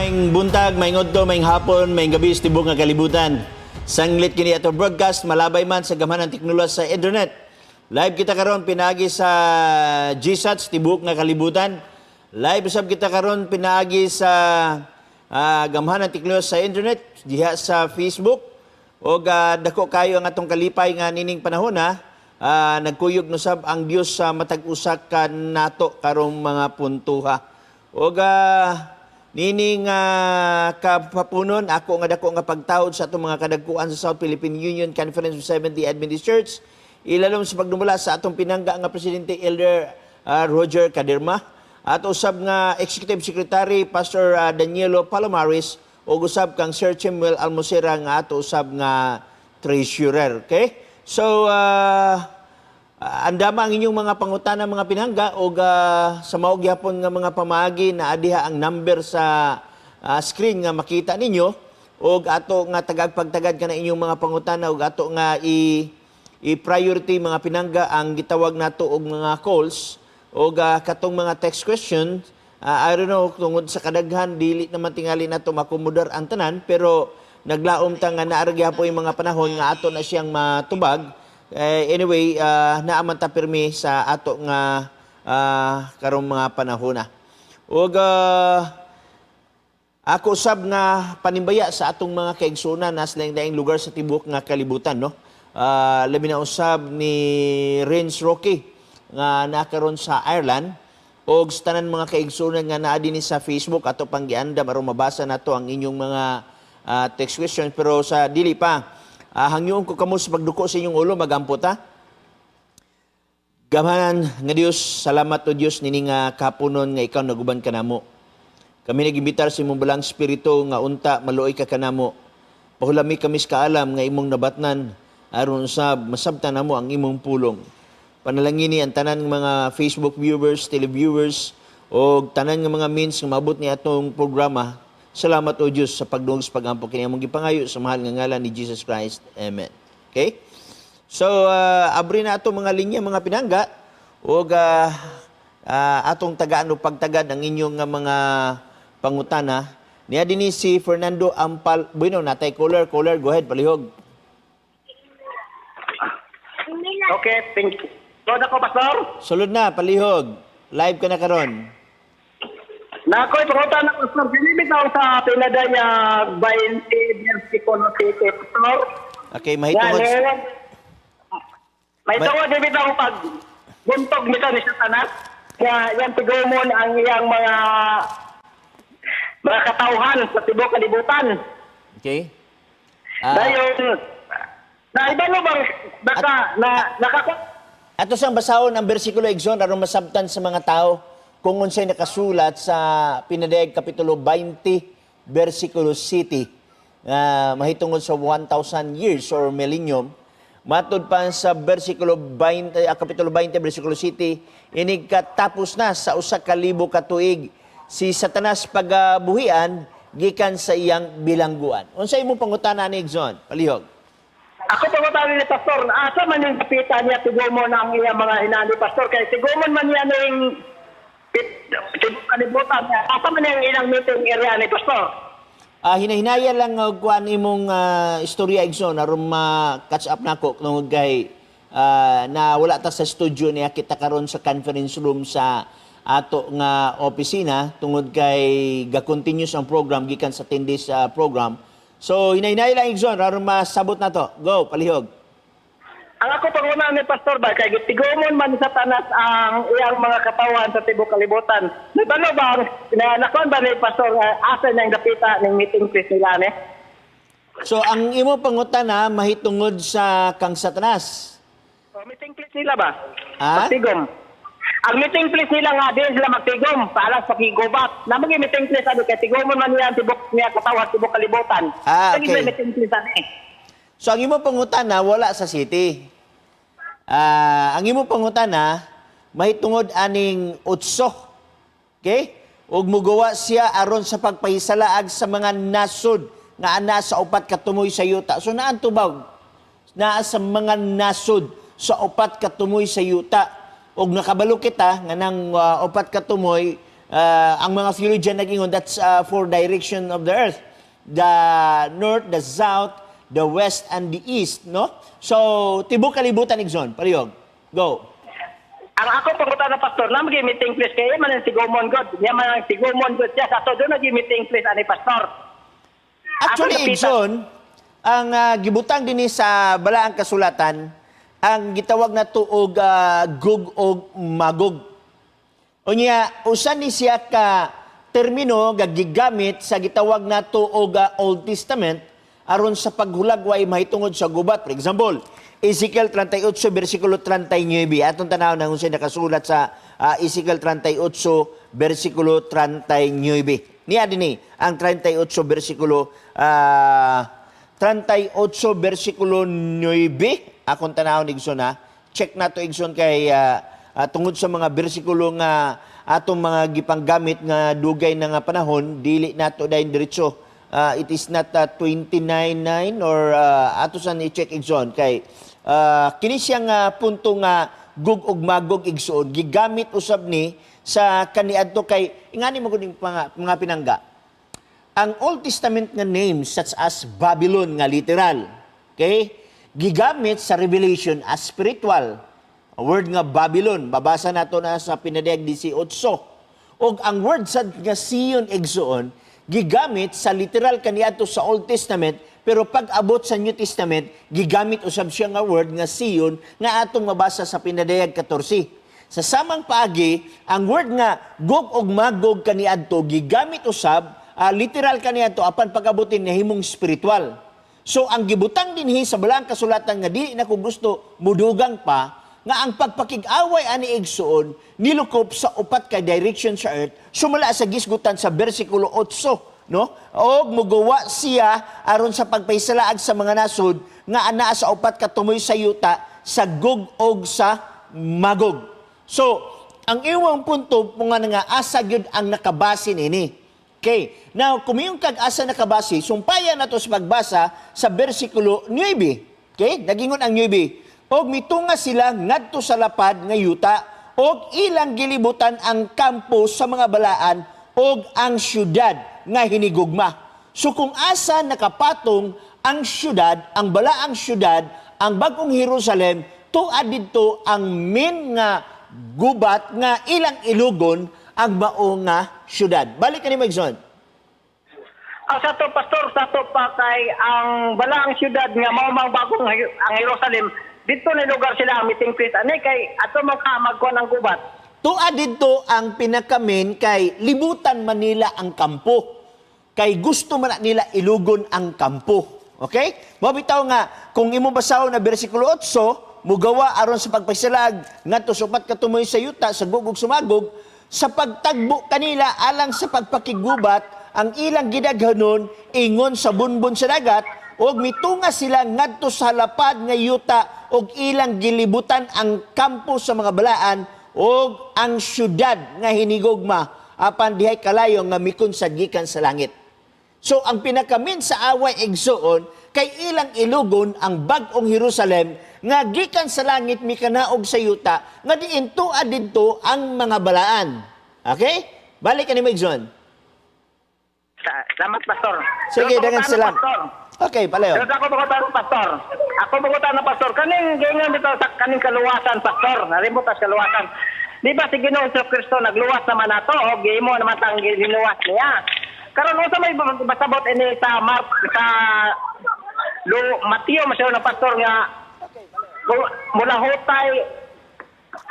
Maayong buntag, maayong udto, maayong hapon, maayong gabi sa tibuok nga kalibutan. Sanglit kini ato broadcast malabay man sa gamhanan teknolohiya sa internet. Live kita karon pinaagi sa GSATS tibuok nga kalibutan. Live usab kita karon pinaagi sa gamhanan teknolohiya sa internet diha sa Facebook. Og dako kayo ang atong kalipay nga nining panahon ha. Nagkuyog no sab ang Dios sa matag usa ka nato karong mga puntuha. Og nining kapapunon, ako nga dako nga pagtahod sa atong mga kadagkuan sa South Philippine Union Conference of Seventh-day Adventist Church, ilalom sa pagdumala sa atong pinangga nga presidente, Elder Roger Caderma, at usab nga Executive Secretary, Pastor Danielo Palomares, ug usab kang Sir Chimuel Almosera nga ato usab nga treasurer. Okay? So andama ang inyong mga pangutana, mga pinangga, o sa mao gyapon nga mga pamaagi na adiha ang number sa screen nga makita ninyo og ato nga tagag pagtagad ka na inyong mga pangutana og ato nga i i-priority, mga pinangga, ang gitawag nato og mga calls og katong mga text question. I don't know, tungod sa kadaghan, dili naman tingali nato makomodar ang tanan, pero naglaom ta nga naa ra gyapon yung mga panahon nga ato na siyang matubag. Anyway, naaman ta pirmi sa ato nga karong mga panahon na. Ug ako usab nga panimbaya sa atong mga kaigsuonan na sa laing lugar sa tibuok nga kalibutan, no. Labi na usab ni Renz Roque nga nakaron sa Ireland og sa tanan mga kaigsuonan nga naa dinhi sa Facebook, ato pang giandam aron mabasa nato ang inyong mga text questions. Pero sa dili pa, hangyoon ko kamo sa pagduko sa inyong ulo, magampo ta. Gamhanan nga Dios, salamat o Dios nini nga kapunon nga ikaw naguban kanamo. Kami nag-imbitar sa imong Balaang Espiritu nga unta maluoy ka kanamo. Pahulami kami sa kaalam nga imong nabatnan aron usab masabtan namo ang imong pulong. Panalangini ang tanan ng mga Facebook viewers, televiewers o tanan nga mga means nga maabot ni atong programa. Salamat o Dios sa pagdungog sa pagampo, kini among gipangayo sa mahal nga ngalan ni Jesus Christ. Amen. Okay? So, abri na ato mga linya, mga pinangga, ug atong tagaan o pagtagad ang inyong nga mga pangutana. Niya dinhi si Fernando Ampal. Bueno, natay caller, caller, go ahead, palihog. Okay, thank you. So, ako, Pastor? Sulod na, palihog. Live ka na karon. Nakoy, pangutan na, Pastor. Dinimit ako sa Pinadayag 20 versikulo 7, Pastor. Okay, mahitungod. Yan, eh. May tungod din ako pag buntog nito ni Satanas. Nga yan tigumon ang iyang mga katauhan sa tibuok kalibutan. Okay? Dayon, na iba mo bang baka na nakako Ato sang basahon ang bersikulo, Exxon, aron masabtan sa mga tao kung unsay nakasulat sa Pinadayag kapitulo 20 versikulo 7 nga mahitungod sa 1,000 years or millennium. Matud pa sa versikulo 20, kapitulo 20 versikulo 7, inig katapos na sa 1,000 ka tuig, si Satanas pagabuhian gikan sa iyang bilangguan. Unsay imong pangutana ni Exxon? Palihog. Ako pangutan ni Pastor, asa man yung kapita niya tigumon ang iyang mga hinali, Pastor? Kay tigumon man niya ning tibuok kalibutan. Asa man yung ilang meeting area ni Pastor? Hinahinayan lang og kuan imong istorya, Igsoon, aron ma-catch up nako tungod kay na wala ta sa studio niya, kita karon sa conference room sa ato nga opisina tungod kay ga-continuous ang program gikan sa 10 days program. So hinahinayan lang, Igsoon, aron masabot na to. Go, palihog. Ang ako panguna ni Pastor ba, kay tigumon man sa Satanas ang iyang mga katawan sa tibuok kalibutan. Nabalo ba, na nakuan ba ni Pastor asa niyang dapita ning meeting place nila ni? So ang imo pangutana mahitungod sa kang Satanas. So, meeting place nila ba? Ah? Magtigom. Ang meeting place nila nga din sila magtigom para sa kigubat. Namagi meeting place ano kay tigumon man niya ang tibok niya katawan tibok kalibutan. Ah, Sige, okay. may meeting place ani. So ang imo pangutana wala sa city. Ang imo pangutana mahitungod aning utso. Okay? Ug mugawa siya aron sa pagpahisalaag sa mga nasod nga ana sa upat ka tumoy sa yuta. So naan tubag? Naa sa mga nasod sa upat ka tumoy sa yuta. Ug nakabalo kita nga nang upat ka tumoy Ang mga theologian nag-ingon, that's four direction of the earth. The north, the south, the west, and the east, no? So, tibok kalibutan, Igsoon. Palihog. Go. Ang ako pangutana, Pastor, na mag meeting place kay man ang tigumon God. Niya man ang tigumon God siya. Sa doon nag meeting place ani, Pastor. Actually, Ako napita- Igsoon, ang gibutang dinhi sa Balaang Kasulatan, ang gitawag na tuog Gog og Magog. Unya, usa ni siya ka termino nga gigamit sa gitawag na tuog Old Testament aron sa paghulagway mahitungod sa gubat. For example, Ezekiel 38 versikulo 39. Atong tanaw nang unsay nakasulat sa Ezekiel 38 versikulo 39. Niya dinhi ang 38 versikulo 38 versikulo 9. Akong tanaw ni Igsoon ha. Check na to, Igsoon, kay tungod sa mga bersikulo nga atong mga gipanggamit nga dugay na nga panahon, dili nato dayon diretso. It is not 29.9 or ato san i-check, Igsoon, kay kini siya nga punto nga Gog ug Magog, Igsoon, gigamit usab ni sa kaniadto kay ingani mo gud mga pinangga ang Old Testament nga names such as Babylon nga literal. Okay? Gigamit sa Revelation as spiritual. Ang word nga Babylon, babasa nato na sa Pinadayag 18. Og ang word sad nga Sion, Igsoon, gigamit sa literal kaniadto sa Old Testament, pero pag abot sa New Testament, gigamit usab siya nga word nga Sion nga atong mabasa sa Pinadayag 14. Sa samang paagi, ang word nga Gog og Magog kaniadto gigamit usab literal kaniadto apan pag-abutin nahimong spiritual. So ang gibutang dinhi sa Balaang Kasulatan nga dili na ko gusto mudugang pa nga ang pagpakig-away ani, igsoon, nilukop sa upat ka direction sa earth sumala sa gisgutan sa bersikulo 8, no, og mugawa siya aron sa pagpahisalaag sa mga nasod nga anaa sa upat ka tumoy sa yuta, sa Gog og sa Magog. So ang iwang punto mo nga asa gyud ang nakabase nini. Okay. Now, kung kag asa nakabase, sumpayan nato sa pagbasa sa bersikulo 9. Okay? Nagingon ang 9. Og mitunga sila ngadto sa lapad nga yuta og ilang gilibutan ang kampo sa mga balaan og ang syudad nga hinigugma. So kung asa nakapatong ang syudad, ang balaang syudad, ang bagong Jerusalem, tuad didto ang main nga gubat nga ilang ilugon ang mao nga syudad. Balik kani, Igsoon. Ang sa to, Pastor, sa to pa kay ang balaang syudad nga mao mang bagong ang Jerusalem, dito ni lugar sila ang meeting place ani kay ato man ka magkuan ang gubat. Tua didto ang pinaka-main kay libutan man nila ang kampo. Kay gusto man na nila ilugon ang kampo. Okay? Mao bitaw nga kung imo basahon na bersikulo 8, mugawa aron sa pagpagsalag ngadto sa upat ka tumoy sa yuta sa Gog ug Sumagog sa pagtagbo kanila alang sa pagpakigubat ang ilang gidaghanon ingon sa bunbon sa dagat og mitunga sila ngadto sa lapad nga yuta og ilang gilibutan ang kampo sa mga balaan og ang syudad nga hinigugma apan dihay kalayo nga mikunsad gikan sa langit. So ang pinaka-main sa away, igsoon, kay ilang ilugon ang bag-ong Jerusalem nga gikan sa langit mikanaog sa yuta nga diin tuad didto ang mga balaan. Okay? Balik ka ni Igsoon. Salamat, Pastor. Sige, Pero dagan pangutana, salam. Pastor. Okay, palayo. Pero ako pangutana, Pastor. Ako pangutana, Pastor. Kaning ganyan dito sa kaning kaluwasan, Pastor. Narimot sa kaluwasan. Di ba si Ginoong Kristo nagluwas naman nato o gihimo naman tang giluwas niya? Karon unsa may basabot ini sa Mark sa Lu Mateo masyado na, Pastor, nga mulahutay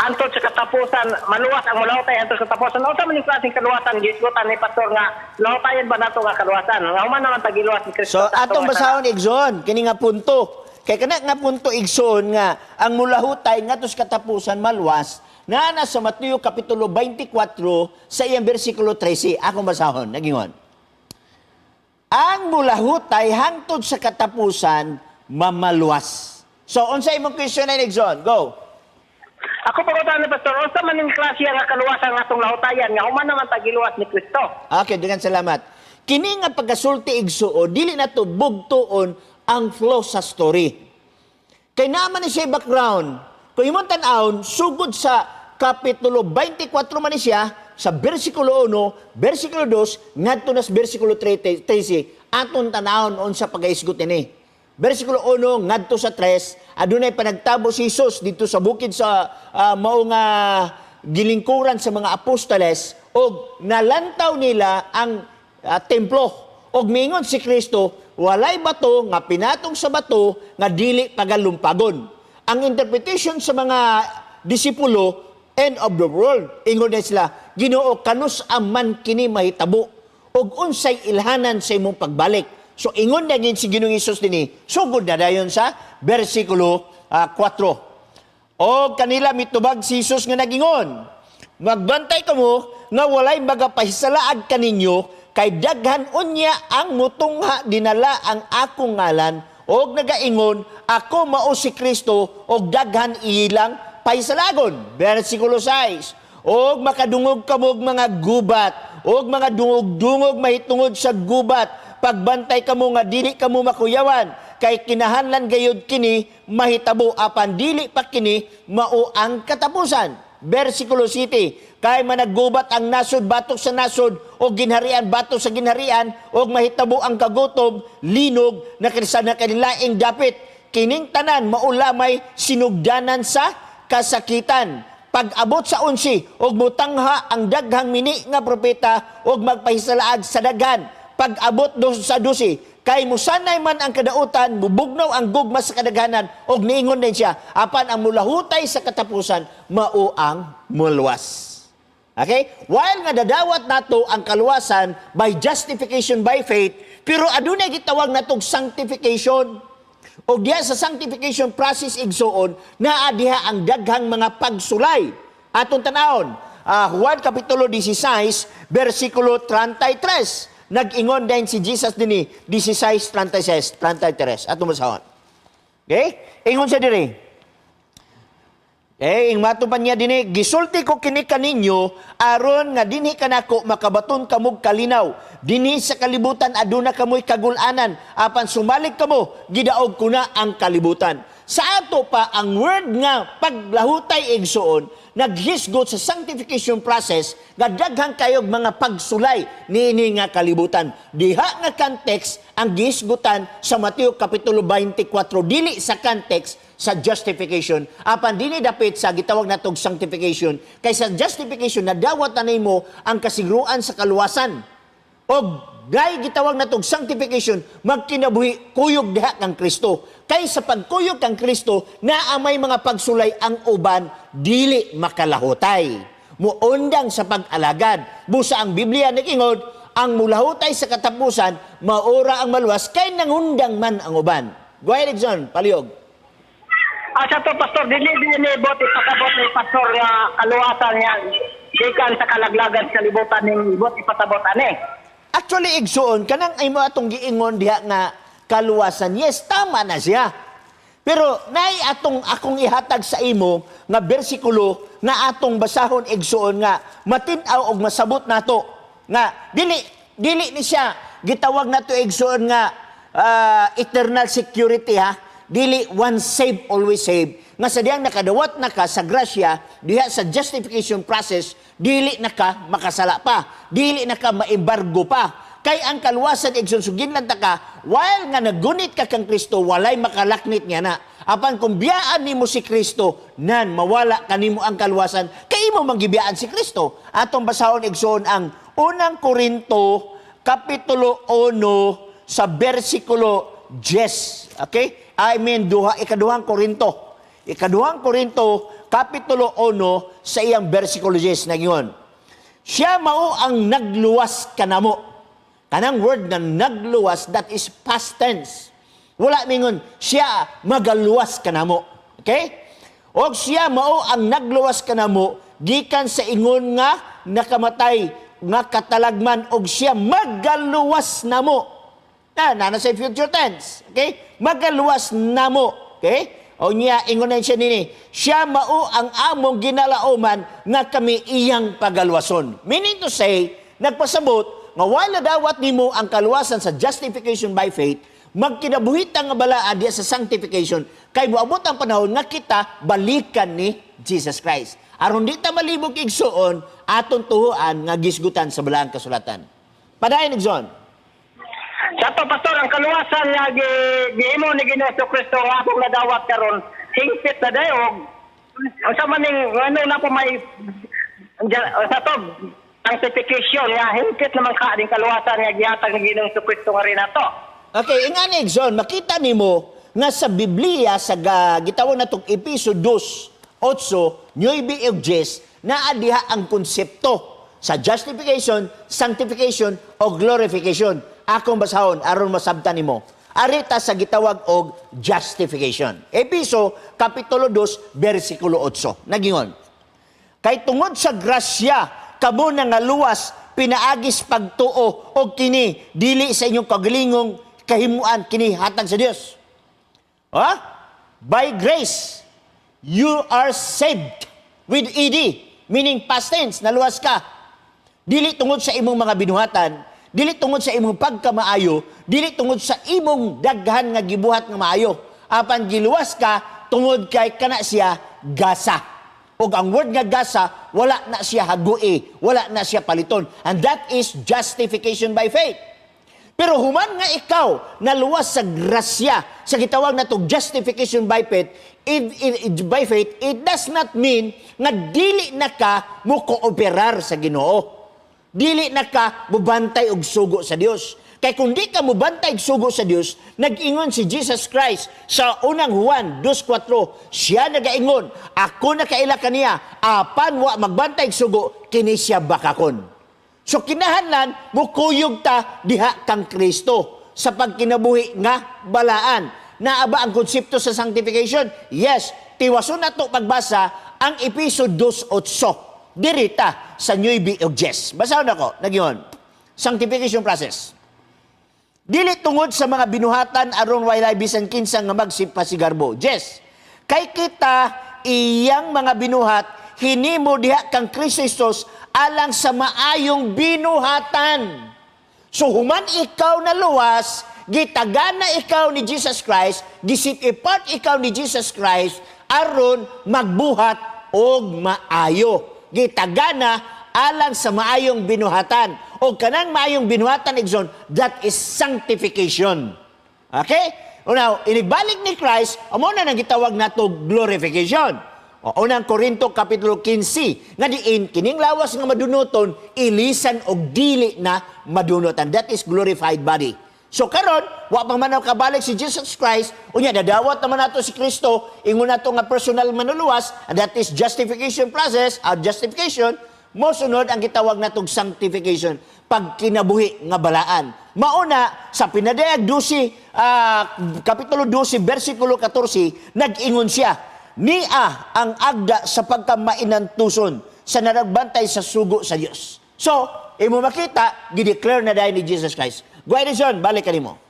antod sa katapusan, maluwas ang mulahutay antod sa katapusan? Unsa man yung klaseng kaluwasan gisgutan ni Pastor nga lahutayan ba nato nga kaluwasan nga human naman tagiluwas ni Kristo So sa atong atong basahon, igsoon, kini nga punto. Kay kana nga punto, igsoon, nga ang mulahutay ngadto sa katapusan maluwas naa na sa Mateo kapitulo 24 sa iyang bersikulo 13. Akong basahon, nagingon. Ang mulahutay hangtod sa katapusan mamaluwas. So unsa imong question na, igsoon? Go. Ako pangutana ni Pastor, unsa man yung klase nga kaluwasan nga atong lahutayan nga human naman tagiluwas ni Kristo? Okay, daghang salamat. Kini nga pagkasulti, igsuon, dili na to bugtuon ang flow sa story. Kay naman ni siya background. Kung imong tan-awon, sugod sa kapitulo 24 man ni siya, sa versikulo 1, versikulo 2, ngadto na sa versikulo 13, aton tanawon unsa pagaisgot ini. Versikulo 1 ngadto sa 3, adunay panagtabo si Jesus dito sa bukid sa mao nga gilingkuran sa mga apostoles og nalantaw nila ang templo. Og mingon si Kristo, walay bato nga pinatong sa bato nga dili pagalumpagon. Ang interpretation sa mga disipulo, end of the world. Ingon na sila, "Ginoo, kanus man kini mahitabo? Og unsay ilhanan sa imong pagbalik?" So ingon na gid si Ginoong Hesus dinhi, sugod na dayon sa bersikulo 4. Og kanila mitubag si Jesus nga nagingon, "Magbantay kamo nga walay magapahisalaag kaninyo, kay daghan unya ang mutungha dinala ang akong ngalan og nagaingon, 'Ako mao si Kristo,' og daghan ilang pahisalagon." Versikulo 6. Og makadungog kamo og mga gubat og mga dungog-dungog mahitungod sa gubat. Pagbantay kamo nga dili kamo makuyawan, kay kinahanglan gayud kini mahitabo, apan dili pa kini mao ang katapusan. Versikulo 7. Kay managgubat ang nasod batok sa nasod o ginharian batok sa ginharian, og mahitabo ang kagutom, linog, na na kanilaing dapit. Kining tanan mao lamay sinugdanan sa kasakitan. Pag-abot sa 11, og mutangha ang daghang mini nga propeta og magpahisalaag sa daghan. Pag-abot do sa 12, kay musanay man ang kadautan, mubugnaw ang gugma sa kadaghanan, og niingon din siya, apan ang mulahutay sa katapusan, mao ang muluwas. Okay? While nga dadawat nato ang kaluwasan by justification by faith, pero adunay gitawag natong sanctification. O diya sa sanctification process, igsuon, naa diha ang daghang mga pagsulay. Atong tanawon, Juan Kapitulo 16, versikulo 33. Nag-ingon din si Jesus dinhi, 16:36, 33. Atong basahon. Okay? Ingon siya diri. Eh, ing matupan niya dinhi, "Gisulti ko kini kaninyo aron nga dinhi kanako makabaton kamog kalinaw. Dinhi sa kalibutan aduna kamoy kagulanan, apan sumalig kamo, gidaog ko na ang kalibutan." Sa ato pa ang word nga paglahutay, igsuon, naghisgot sa sanctification process nga daghan kayog mga pagsulay niini nga kalibutan. Diha nga context ang gihisgutan sa Mateo Kapitulo 24, dili sa context sa justification, apan dini dapit sa gitawag natog sanctification, kay sa justification nadawat na nimo ang kasiguruan sa kaluwasan, og dahil gitawag natog sanctification, magkinabuhi kuyog diha kang Kristo. Kay sa pagkuyog kang Kristo, naa may mga pagsulay ang uban dili makalahutay, muundang sa pag-alagad. Busa ang Biblia nag-ingon, ang mulahutay sa katapusan maura ang maluwas, kay nangundang man ang uban. Go ahead, Exxon, palihog. Asa to, Pastor, dili din ni bot ipakabot ni Pastor nga kaluwasan niya gikan sa kalaglagan sa kalibutan ning bot ipasabot ani. Actually, igsuon, kanang ay mo atong giingon diha nga kaluwasan, yes, tama na siya. Pero naay atong akong ihatag sa imo nga bersikulo nga atong basahon, igsuon, nga matin-aw og masabot nato nga dili dili ni siya gitawag nato, igsuon, nga eternal security, ha. Dili once save, always save, nga sa diyang nakadawat na ka sa grasya diha sa justification process, dili na ka makasala pa, dili na ka maembargo pa. Kay ang kaluwasan, igsoon, sugin lang ta ka, while nga nagunit ka kang Kristo, walay makalaknit niya na. Apan kung biyaan nimo si Kristo, nan mawala kanimo ang kaluwasan, kay imo manggibiyaan si Kristo. Atong basahon, igsoon, ang Unang Korinto Kapitulo 1 sa versikulo 10. Okay? I mean, duha, Ikaduhang Korinto. Ikaduhang Korinto, Kapitulo 1 sa iyang versikulo 10 na. Siya mao ang nagluwas kanamo. Kanang word na nagluwas, that is past tense. Wala mingon, siya magaluwas kanamo. Okay? Og siya mao ang nagluwas kanamo gikan sa ingon nga nakamatay nga katalagman, og siya magaluwas namo. Na na sa future tense. Okay? Magaluwas namo. Okay? O niya, ingon na siya nini, siya mao ang among ginalauman nga kami iyang pagaluwason. Meaning to say, nagpasabot, nga while nadawat nimo ang kaluwasan sa justification by faith, magkinabuhi ta nga balaa diya sa sanctification, kay moabot ang panahon nga kita balikan ni Jesus Christ. Aron di ta malibog, igsuon, Atong tuhuan nga gisgutan sa Balaang Kasulatan. Padayon, Igsoon. Sa to, Pastor, ang kaluwasan nga gihimo ni Ginoo Kristo nga akong nadawat karon, hingpit na dayog. Ang sa maning ano na po may sa to sanctification nga hingpit naman ka ding kaluwasan nga gihatag ni Ginoong Kristo nga rin nato. Okay, ingani, Igsoon, makita nimo nga sa Biblia sa gitawag natong Episo 2, 8, 9 ug 10, naa diha ang konsepto sa justification, sanctification o glorification. Akong basahon aron masabtan nimo. Arita sa gitawag og justification. Episo kapitulo 2 bersikulo 8. Nagingon: "Kay tungod sa grasya kamo na nga luwas pinaagis pagtuo, og kini dili sa inyong kagalingong kahimuan, kini hatag sa Dios." Ha? By grace you are saved with ed, meaning past tense, naluwas ka. Dili tungod sa imong mga binuhatan, dili tungod sa imong pagkamaayo, dili tungod sa imong daghan nga gibuhat nga maayo. Apan giluwas ka tungod kay kana siya gasa. Ug ang word nga gasa, wala na siya hagui, wala na siya paliton. And that is justification by faith. Pero human nga ikaw naluwas sa grasya, sa gitawag natong justification by faith, it does not mean nga dili na ka mo kooperar sa Ginoo. Dili na ka mubantay og sugo sa Dios. Kay kung di ka mubantay og sugo sa Dios, nag-ingon si Jesus Christ sa Unang Juan 2:4, siya nagaingon, "Ako nakaila kaniya, apan wa magbantay og sugo, kini siya bakakon." So kinahanglan mukuyog ta diha kang Kristo sa pagkinabuhi nga balaan. Naa ba ang konsepto sa sanctification? Yes, tiwason nato pagbasa ang Episo 2:8. Dirita sa 9 ug 10. Basahon ako, nagyon. Sanctification process. "Dili tungod sa mga binuhatan aron walay bisan kinsa nga magsipasigarbo." Yes. "Kay kita iyang mga binuhat, hinimo diha kang Kristo Jesus alang sa maayong binuhatan." So human ikaw na luwas, gitagana ikaw ni Jesus Christ, gi-set apart ikaw ni Jesus Christ aron magbuhat og maayo. Gitagana alang sa maayong binuhatan. O kanang maayong binuhatan, Igsoon, that is sanctification. Okay? O now, inigbalik ni Christ, amo na nang gitawag nato glorification. O, Unang Korinto Kapitulo 15, nga diin kining lawas nga madunuton, ilisan og dili na madunutan. That is glorified body. So karon, wa pa man kabalik si Jesus Christ, unya dadawat naman nato si Kristo, ingon nato nga personal manuluwas, and that is justification process, justification, mosunod ang gitawag natong sanctification, pagkinabuhi nga balaan. Mauna sa Pinadayag 12, Kapitulo 12, versikulo 14, nag-ingon siya, "Nia ang agda sa pagkamainantuson sa nanagbantay sa sugo sa Dios." So, imo makita, gideclare na dahil ni Jesus Christ. Go ahead, John, balik kanimo.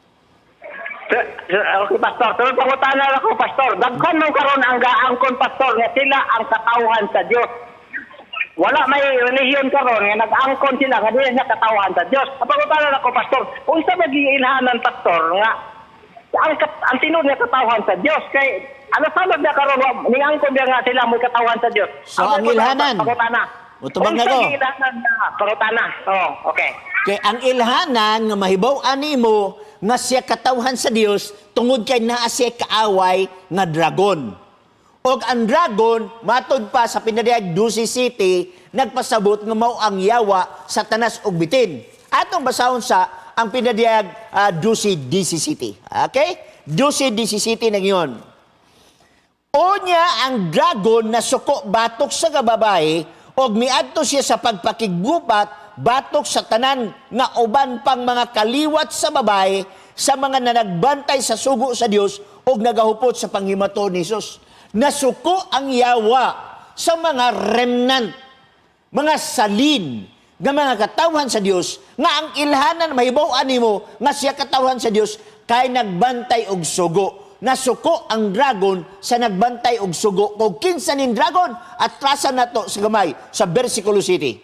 Okay, Pastor. Sunod pangutana ako, Pastor. Daghan man karon ang gaangkon, Pastor, nga sila ang katawhan sa Dios. Wala may relihiyon karon nga nag-angkon sila nga dili na katawhan sa Dios. Ang pangutana ako, Pastor, unsa ba giilhanan, Pastor, nga ang tinuod nga katawhan sa Dios kay ano sa na karon ning-angkon biya nga sila mo'y katawhan sa Dios? So, ang ilhanan. Pangutana. Mutubag na Unsa ko. giilhanan na pangutana? Oh, okay. Kay ang ilhanan nga mahibaw-an nimo nga siya katawhan sa Dios tungod kay naa siya kaaway nga dragon. Og ang dragon matod pa sa Pinadayag 12 City nagpasabot nga mao ang yawa, Satanas ug bitin. Atong basahon sa ang Pinadayag 12 DC City. Okay? 12 DC City nang yun. "Unya ang dragon na suko batok sa babae og miadto siya sa pagpakiggupat batok sa tanan nga uban pang mga kaliwat sa babae, sa mga nanagbantay sa sugo sa Dios og nagahupot sa panghimato ni Jesus." Nasuko ang yawa sa mga remnant, mga salin nga mga katawhan sa Dios, nga ang ilhanan mahibaw-an nimo nga siya katawhan sa Dios kay nagbantay og sugo. Nasuko ang dragon sa nagbantay og sugo. Kung kinsa ning dragon, atrasan nato sa gamay sa versikulo city.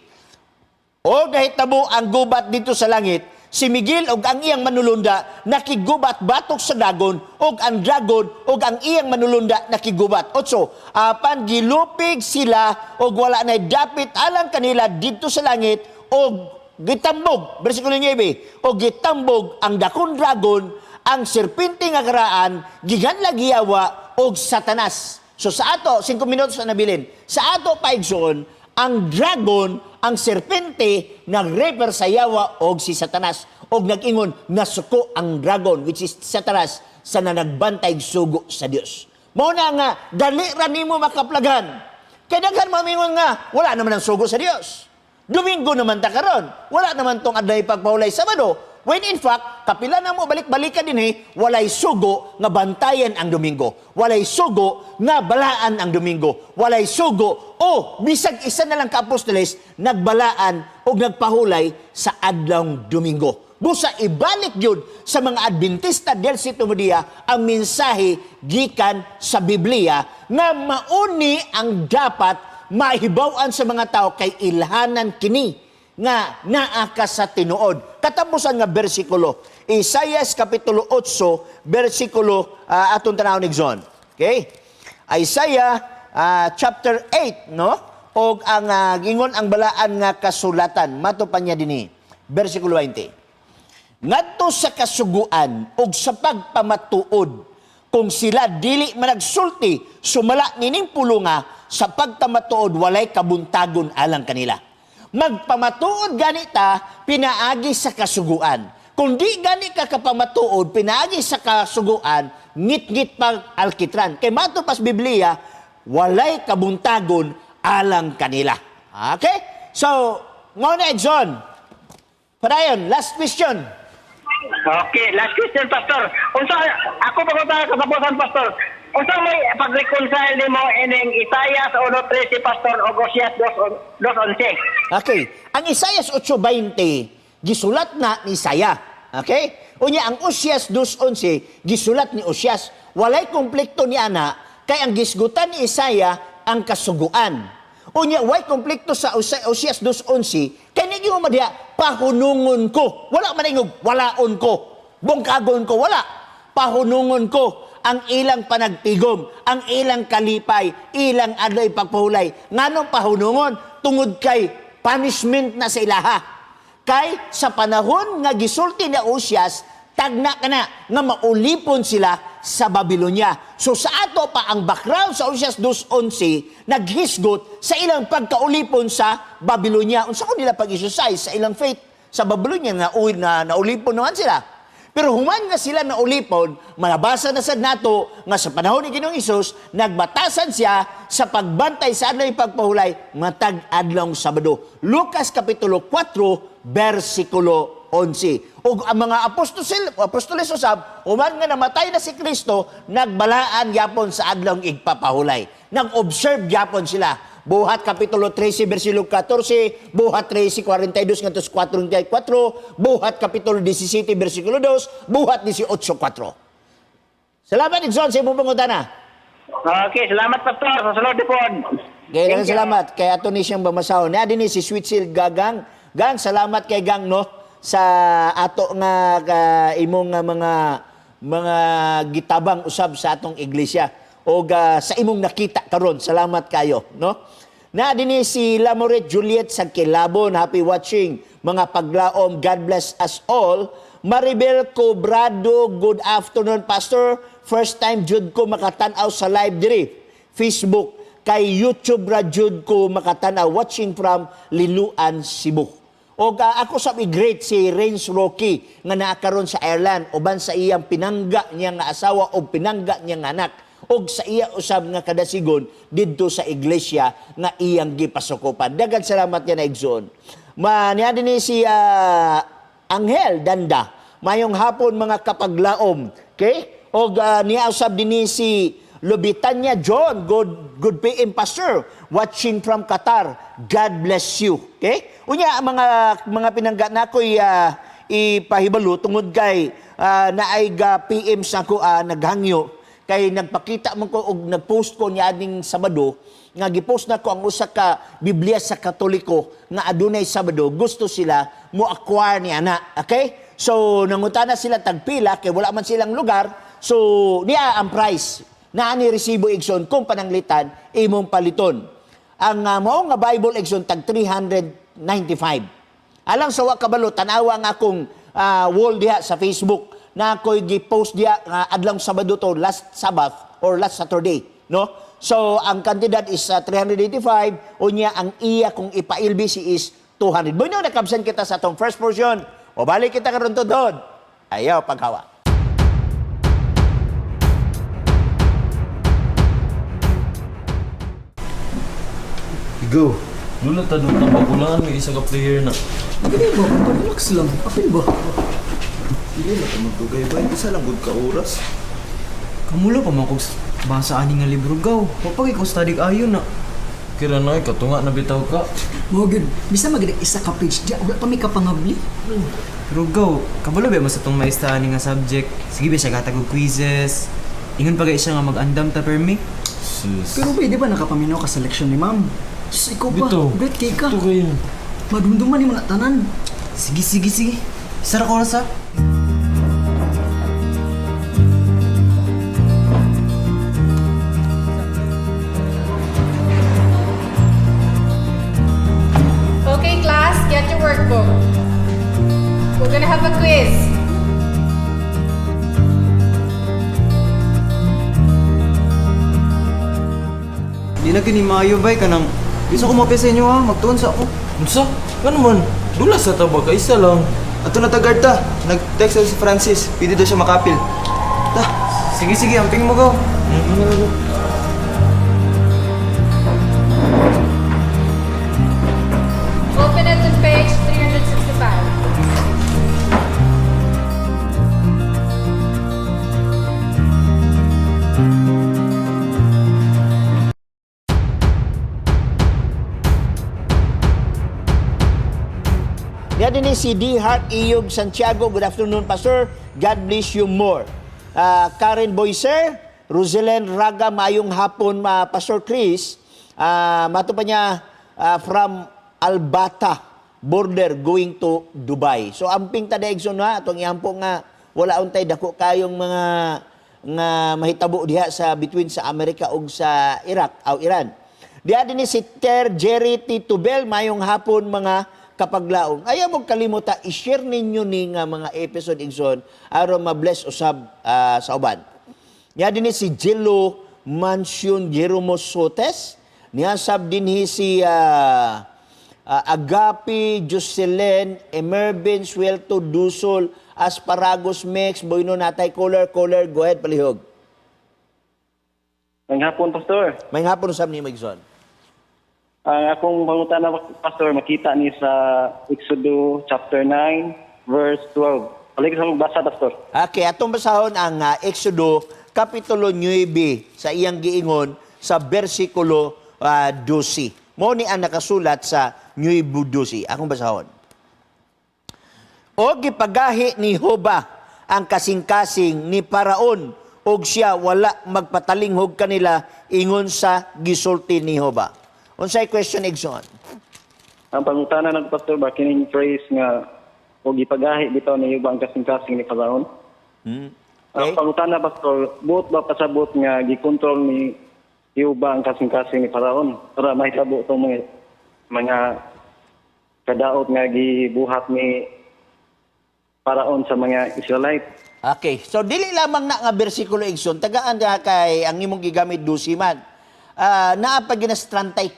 "O nahitabo ang gubat dito sa langit. Si Miguel og ang iyang manulunda nakigubat batok sa dragon, og ang dragon og ang iyang manulunda nakigubat. Otso, apan gilupig sila og wala nay dapit alang kanila didto sa langit og gitambog, versikulo 9, og gitambog ang dakong dragon, ang serpente nga karaan, giganlag Yawa og Satanas. So sa ato, 5 minutos na nabilin. Sa ato pa, igsoon, ang dragon, ang serpente, nag-refer sa Yawa og si Satanas og nag-ingon nasuko ang dragon, which is Satanas, sa nanagbantay sugo sa Dios. Mao na nga dali ra nimo makaplagan. Kay daghan mamingon nga wala naman ang sugo sa Dios. Domingo naman ta karon. Wala naman tong adlay pagpahulay Sabado. When in fact, kapila na mo balik-balikan din eh, walay sugo nga bantayan ang Domingo. Walay sugo nga balaan ang Domingo. Walay sugo o bisag isa na lang ka apostoles nagbalaan o nagpahulay sa adlawng Domingo. Busa ibalik yun sa mga Adventista del Sitomodia ang mensahe gikan sa Biblia nga mauni ang dapat mahibaw-an sa mga tao kay ilhanan kini nga naa ka sa tinuod. Katapusan nga bersikulo, Isaias kapitulo 8, bersikulo atong tanaw ni Zon. Okay? Isaiah chapter 8, no? Og ang gingon ang balaan nga kasulatan, mato pa niya dinhi. Bersikulo 20. Ngadto sa kasuguan ug sa pagpamatuod, kung sila dili managsulti sumala nining pulunga, sa pagkamatuod walay kabuntagon alang kanila. Magpamatuod ganita pinaagi sa kasuguan. Kung di gani ka kapamatuod pinaagi sa kasuguan, ngit-ngit pag alkitran. Kay mato pas Biblia, walay kabuntagon alang kanila. Okay? So, mao na, Edson. Padayon, last question. Okay, last question, Pastor. Unsa ako pa ko kasabutan, Pastor? Unsa may pag-reconcile nimo ining Isaias 1:13, Pastor, o Osias 2:11? Okay. Ang Isaias 8:20, gisulat na ni Isaiah. Okay? Unya, ang Osias 2:11, gisulat ni Osias. Walay konflikto ni ana kay ang gisgutan ni Isaiah ang kasuguan. Unya, way konflikto sa Osias 2:11 kay nigi mo diha pahunungon ko. Wala man ingog walaon ko. Bungkagon ko, wala. Pahunungon ko ang ilang panagtigom, ang ilang kalipay, ilang adlaw pagpahulay. Nganong pahunungon? Tungod kay punishment na sa ilaha. Kay sa panahon nga gisulti ni Osias, tagna ka na nga maulipon sila sa Babylonia. So sa ato pa ang background sa Osias 2:11 naghisgot sa ilang pagkaulipon sa Babylonia. Unsa ko nila pag-exercise sa ilang faith sa Babylonia nga uwi na naulipon naman sila. Pero human nga sila naulipon, manabasa na sad nato nga sa panahon ni Ginoong Hesus, nagbatasan siya sa pagbantay sa adlaw pagpahulay matag adlawng Sabado. Lucas kapitulo 4 bersikulo 11. Ug ang mga apostoles, apostoles usab, human nga namatay na si Kristo, nagbalaan gyapon sa adlawng igpapahulay. Nag-observe gyapon sila. Buhat kapitulo 13 bersikulo 14, Buhat 13:42 ngadto sa 44, Buhat kapitulo 17 bersikulo 2, Buhat 18:4. Salamat, Edson, sa imong pangutana. Okay, salamat, Pastor. Sa sulod pod. Kaya daghang salamat kay ato ni siyang bamasahon. Naa dinhi si Sweet Seal Gagang. Gang, salamat kay Gang, no, sa ato nga ka, imong nga mga gitabang usab sa atong iglesia o sa imong nakita karon. Salamat kayo, no? Naa dinhi si Lamoret Juliet sa Kilabon. Happy watching, mga paglaom. God bless us all. Maribel Cobrado, good afternoon, Pastor. First time jud ko makatan-aw sa live diri. Facebook kay YouTube ra jud ko makatan-aw, watching from Liluan, Cebu. Og ako sa i-greet si Renz Rocky nga naa karon sa Ireland uban sa iyang pinangga niya nga asawa o pinangga niya nga anak og sa iya usab nga kadasigon didto sa iglesia nga iyang gipasukopan. Daghang salamat niya na, igsoon. Ma niya dinhi si Angel Danda. Mayong hapon, mga kapaglaom. Okay? Og niya usab dinhi si Lubitanya John, good good PM, Pastor, watching from Qatar. God bless you. Okay? Unya ang mga pinangga nakoy ipahibalo tungod kay naay ga PM sa ko naghangyo kay nagpakita man ko og nagpost ko niya ading Sabado. nga gipost na ko ang usa ka Biblia sa Katoliko nga adunay Sabado, gusto sila mo acquire ni ana. Okay? So nangutana sila tagpila kay wala man silang lugar. So niya ang price. Naa ni resibo, igsoon, kung pananglitan imong paliton. Ang mao nga Bible, igsoon, tag 395. Alang sa wa kabalo, tanawa ang akong wall diha sa Facebook na ako'y gi-post diha nga adlong Sabado to, last Sabbath or last Saturday, no? So ang kantidad is 385, unya ang iya kung ipa-LBC is 200. Bueno, nakabsan kita sa atong first portion. O balik kita karon tudod. Ayaw paghawa. Go. Lula ta doon ang bagulan, may isa ka player na. Dili ba? Relax lang. Apil ba? Dili na ka magdugay ba? Isa lang gud ka oras. Kamulo pa man kog basa ani nga libro gaw. Wapagay ko study ayo na. Kira na, katunga na bitaw ka. Mo gyud, bisa magid isa ka page diya, wala pa may kapangabli. Pero gaw, kabalo ba mo sa tong maestra ani nga subject? Sige ba siya gatag og quizzes. Ingon pa gay siya nga mag-andam ta permi. Sus. Pero ba, di ba nakapaminaw ka sa leksyon ni ma'am? Sus, ikaw pa, Bitaw. great kay ka. Ito kayo. Madumduman ni mo na tanan. Sige, sige, sige. Isa ra ka oras ha. Okay, class, get your workbook. We're gonna have a quiz. Di na kini maayo bay kanang Bisa ko mapya sa inyo ha, magtuon sa ako. Unsa? Ano man? Dula sa taba ka, isa lang. Ato na tagad ta. Nag-text si Francis. Pwede daw siya makapil. Ta. Sige, sige, amping mo gaw. Open it to page 365. Niya din ni si D. Hart Iyog Santiago. Good afternoon, Pastor. God bless you more. Karen Boyser, Roselen Raga, mayong hapon, Pastor Chris. Mato pa niya from Albata border going to Dubai. So amping ta Exxon na atong iampo nga wala untay dako kayong mga nga mahitabo diha sa between sa Amerika ug sa Iraq aw Iran. Diha din ni si Ter Jerry Titubel, mayong hapon mga kapaglaong. Ayaw mo kalimuta, i-share ninyo ni nga mga episode, igsoon, aron ma-bless usab sa uban. Niya din ni si Jello Mansion Jeromo Sotes. Niya sab dinhi si Agapi Jocelyn Emervin Suelto Dusol Asparagus Mix Boyno Natay Caller Caller, go ahead, palihog. Ang hapon, Pastor. May hapon usab ni igsoon. Ang akong pangutana, Pastor, makita ni sa Exodo chapter 9, verse 12. Balik sa magbasa, Pastor. Okay, atong basahon ang Exodo kapitulo 9 sa iyang giingon sa bersikulo 12. Mao ni ang nakasulat sa 9:12. Akong basahon. O gipagahi ni Hoba ang kasing-kasing ni Paraon og siya wala magpatalinghog kanila ingon sa gisulti ni Hoba. Unsay question, igsoon? Ang pangutana ng Pastor ba, kining phrase nga, o gipagahi bitaw ni Yuba ang kasing-kasing ni Faraon. Okay. Ang pangutana, Pastor, buot ba pasabot nga gikontrol ni Yuba ang kasing-kasing ni Faraon para mahitabo itong mga kadaot nga gibuhat ni Faraon sa mga Israelite? Okay. So dili lamang na nga bersikulo, igsoon, tagaan na kay ang imong gigamit 12 man. Naa pa ginas 34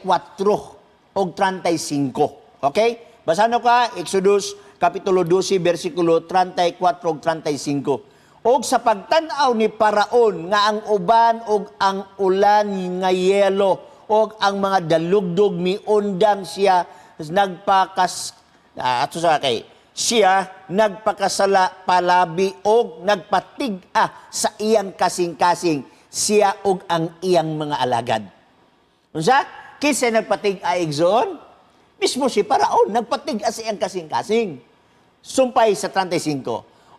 og 35. Okay? Basahan ko ka Exodus kapitulo 12 bersikulo 34 og 35. Og sa pagtan-aw ni Paraon nga ang uban og ang ulan nga yelo og ang mga dalugdog miundang siya nagpakas ato sa kay siya nagpakasala palabi og nagpatig-a sa iyang kasing-kasing siya og ang iyang mga alagad. Unsa? Kinsa nagpatig-a, igsoon? Mismo si Paraon nagpatig-a sa iyang kasing-kasing. Sumpay sa 35.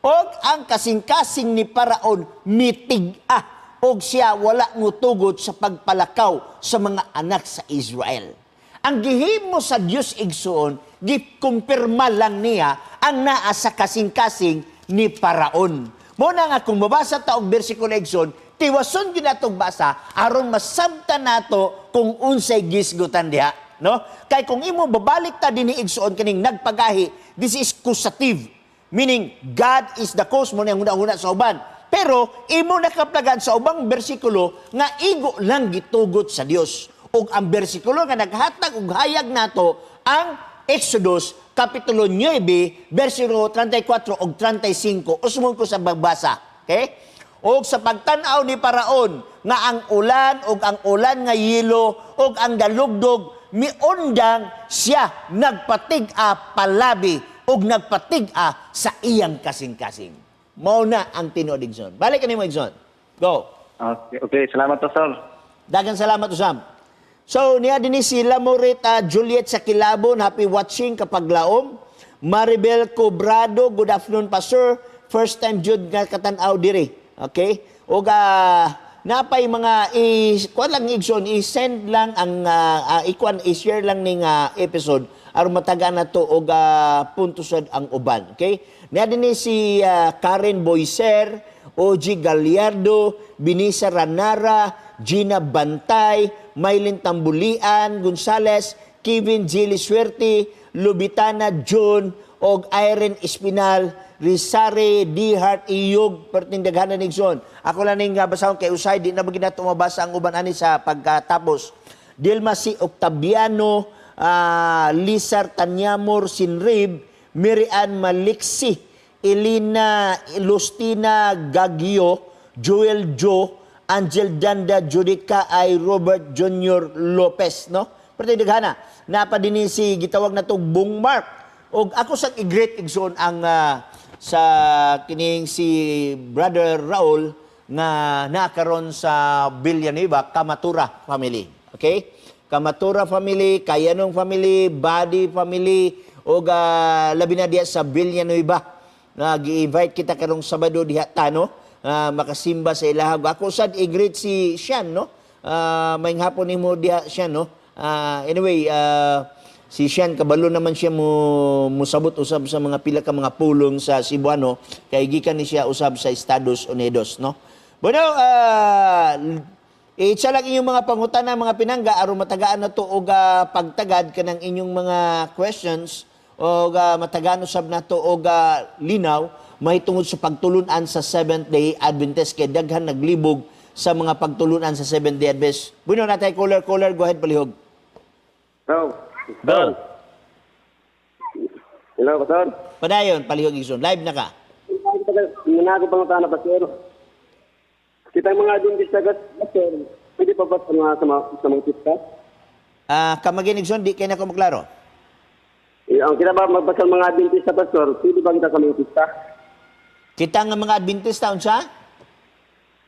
Og ang kasing-kasing ni Paraon mitig-a. Og siya wala ngutugot sa pagpalakaw sa mga anak sa Israel. Ang gihimo sa Dios, igsoon, gikumpirma lang niya ang naa sa kasing-kasing ni Paraon. Mo na nga kung mabasa ta og bersikulo, igsoon, tiwason gyud natong basa aron masabtan nato kung unsay gisgutan diha, no? Kay kung imo babalik ta dinhi, igsoon, kining nagpagahi, this is causative. Meaning God is the cause mo na huna sa uban. Pero imo nakaplagan sa ubang bersikulo nga igo lang gitugot sa Dios. Ug ang bersikulo nga naghatag og hayag nato ang Exodus kapitulo 9 versikulo 34 ug 35. Usmon ko sa pagbasa. Okay? Og sa pagtan-aw ni Paraon nga ang ulan ug ang ulan nga yelo ug ang dalugdog miundang, siya nagpatig-a palabi ug nagpatig-a sa iyang kasing-kasing. Mao na ang tinuod, Igsoon. Balik kanimo, Igsoon. Go. Okay, salamat, Pastor. Daghang salamat usab. So niya dinhi si Lamorit Juliet sa Kilabon, happy watching kapaglaom. Maribel Cobrado, good afternoon, Pastor. First time jud nga katan-aw diri. Okay? Og napay mga i kuan lang, igsoon, i-send lang ang ikuan, i-share lang ning episode aron matagaan nato og punto sad ang uban. Okay? Niya dinhi si Karen Boyser, OG Gallardo, Binisa Ranara, Gina Bantay, Maylin Tambulian, Gonzales, Kevin Gilly Suerte, Lubitana June, og Irene Espinal, Rizare D. Hart Iyog, perting daghanan, igsoon. Ako lang ning basahon kay usay di na ba ginato mabasa ang uban ani sa pagkatapos. Dilma si Octaviano, Lizar Tanyamor Sinrib, Mirian Maliksi, Elena Lustina Gagio, Joel Joe, Angel Danda Judica ay Robert Jr. Lopez, no? Pero daghana, napa dinhi si gitawag na tong Bong Mark. Og ako sang i-greet, igsoon, ang sa kining si Brother Raul nga nakaron sa Villanueva, Kamatura family. Okay? Kamatura family, Kayanong family, Badi family, og labi na diya sa Villanueva na gi-invite kita karong Sabado diha ta, no, makasimba sa ilahag. Ako sad i-greet si Sean, no. Maayong hapon nimo diha, Sean, no. Anyway, si Sean kabalo naman siya mo musabot usab sa mga pila ka mga pulong sa Cebuano kay gikan ni siya usab sa Estados Unidos, no. Bueno, itsa lang inyong mga pangutana, mga pinangga, aron matagaan na to og pagtagad kanang inyong mga questions og matagaan usab nato og linaw mahitungod sa pagtulunan sa Seventh Day Adventist kay daghan naglibog sa mga pagtulunan sa Seventh Day Adventist. Bueno, natay caller, caller, go ahead palihog. Hello. Go. Hello, Pastor. Padayon, palihog, igsoon. Live na ka. Nga ako pangutana, Pastor. Kita mga Adventista, Pastor, pwede pa ba sa mga pista? Come again, igsoon, di kay na ko maklaro. Eh, ang kita ba magbasa mga Adventista, Pastor, pwede ba kita sa mga pista? Kita nga mga Adventista unsa?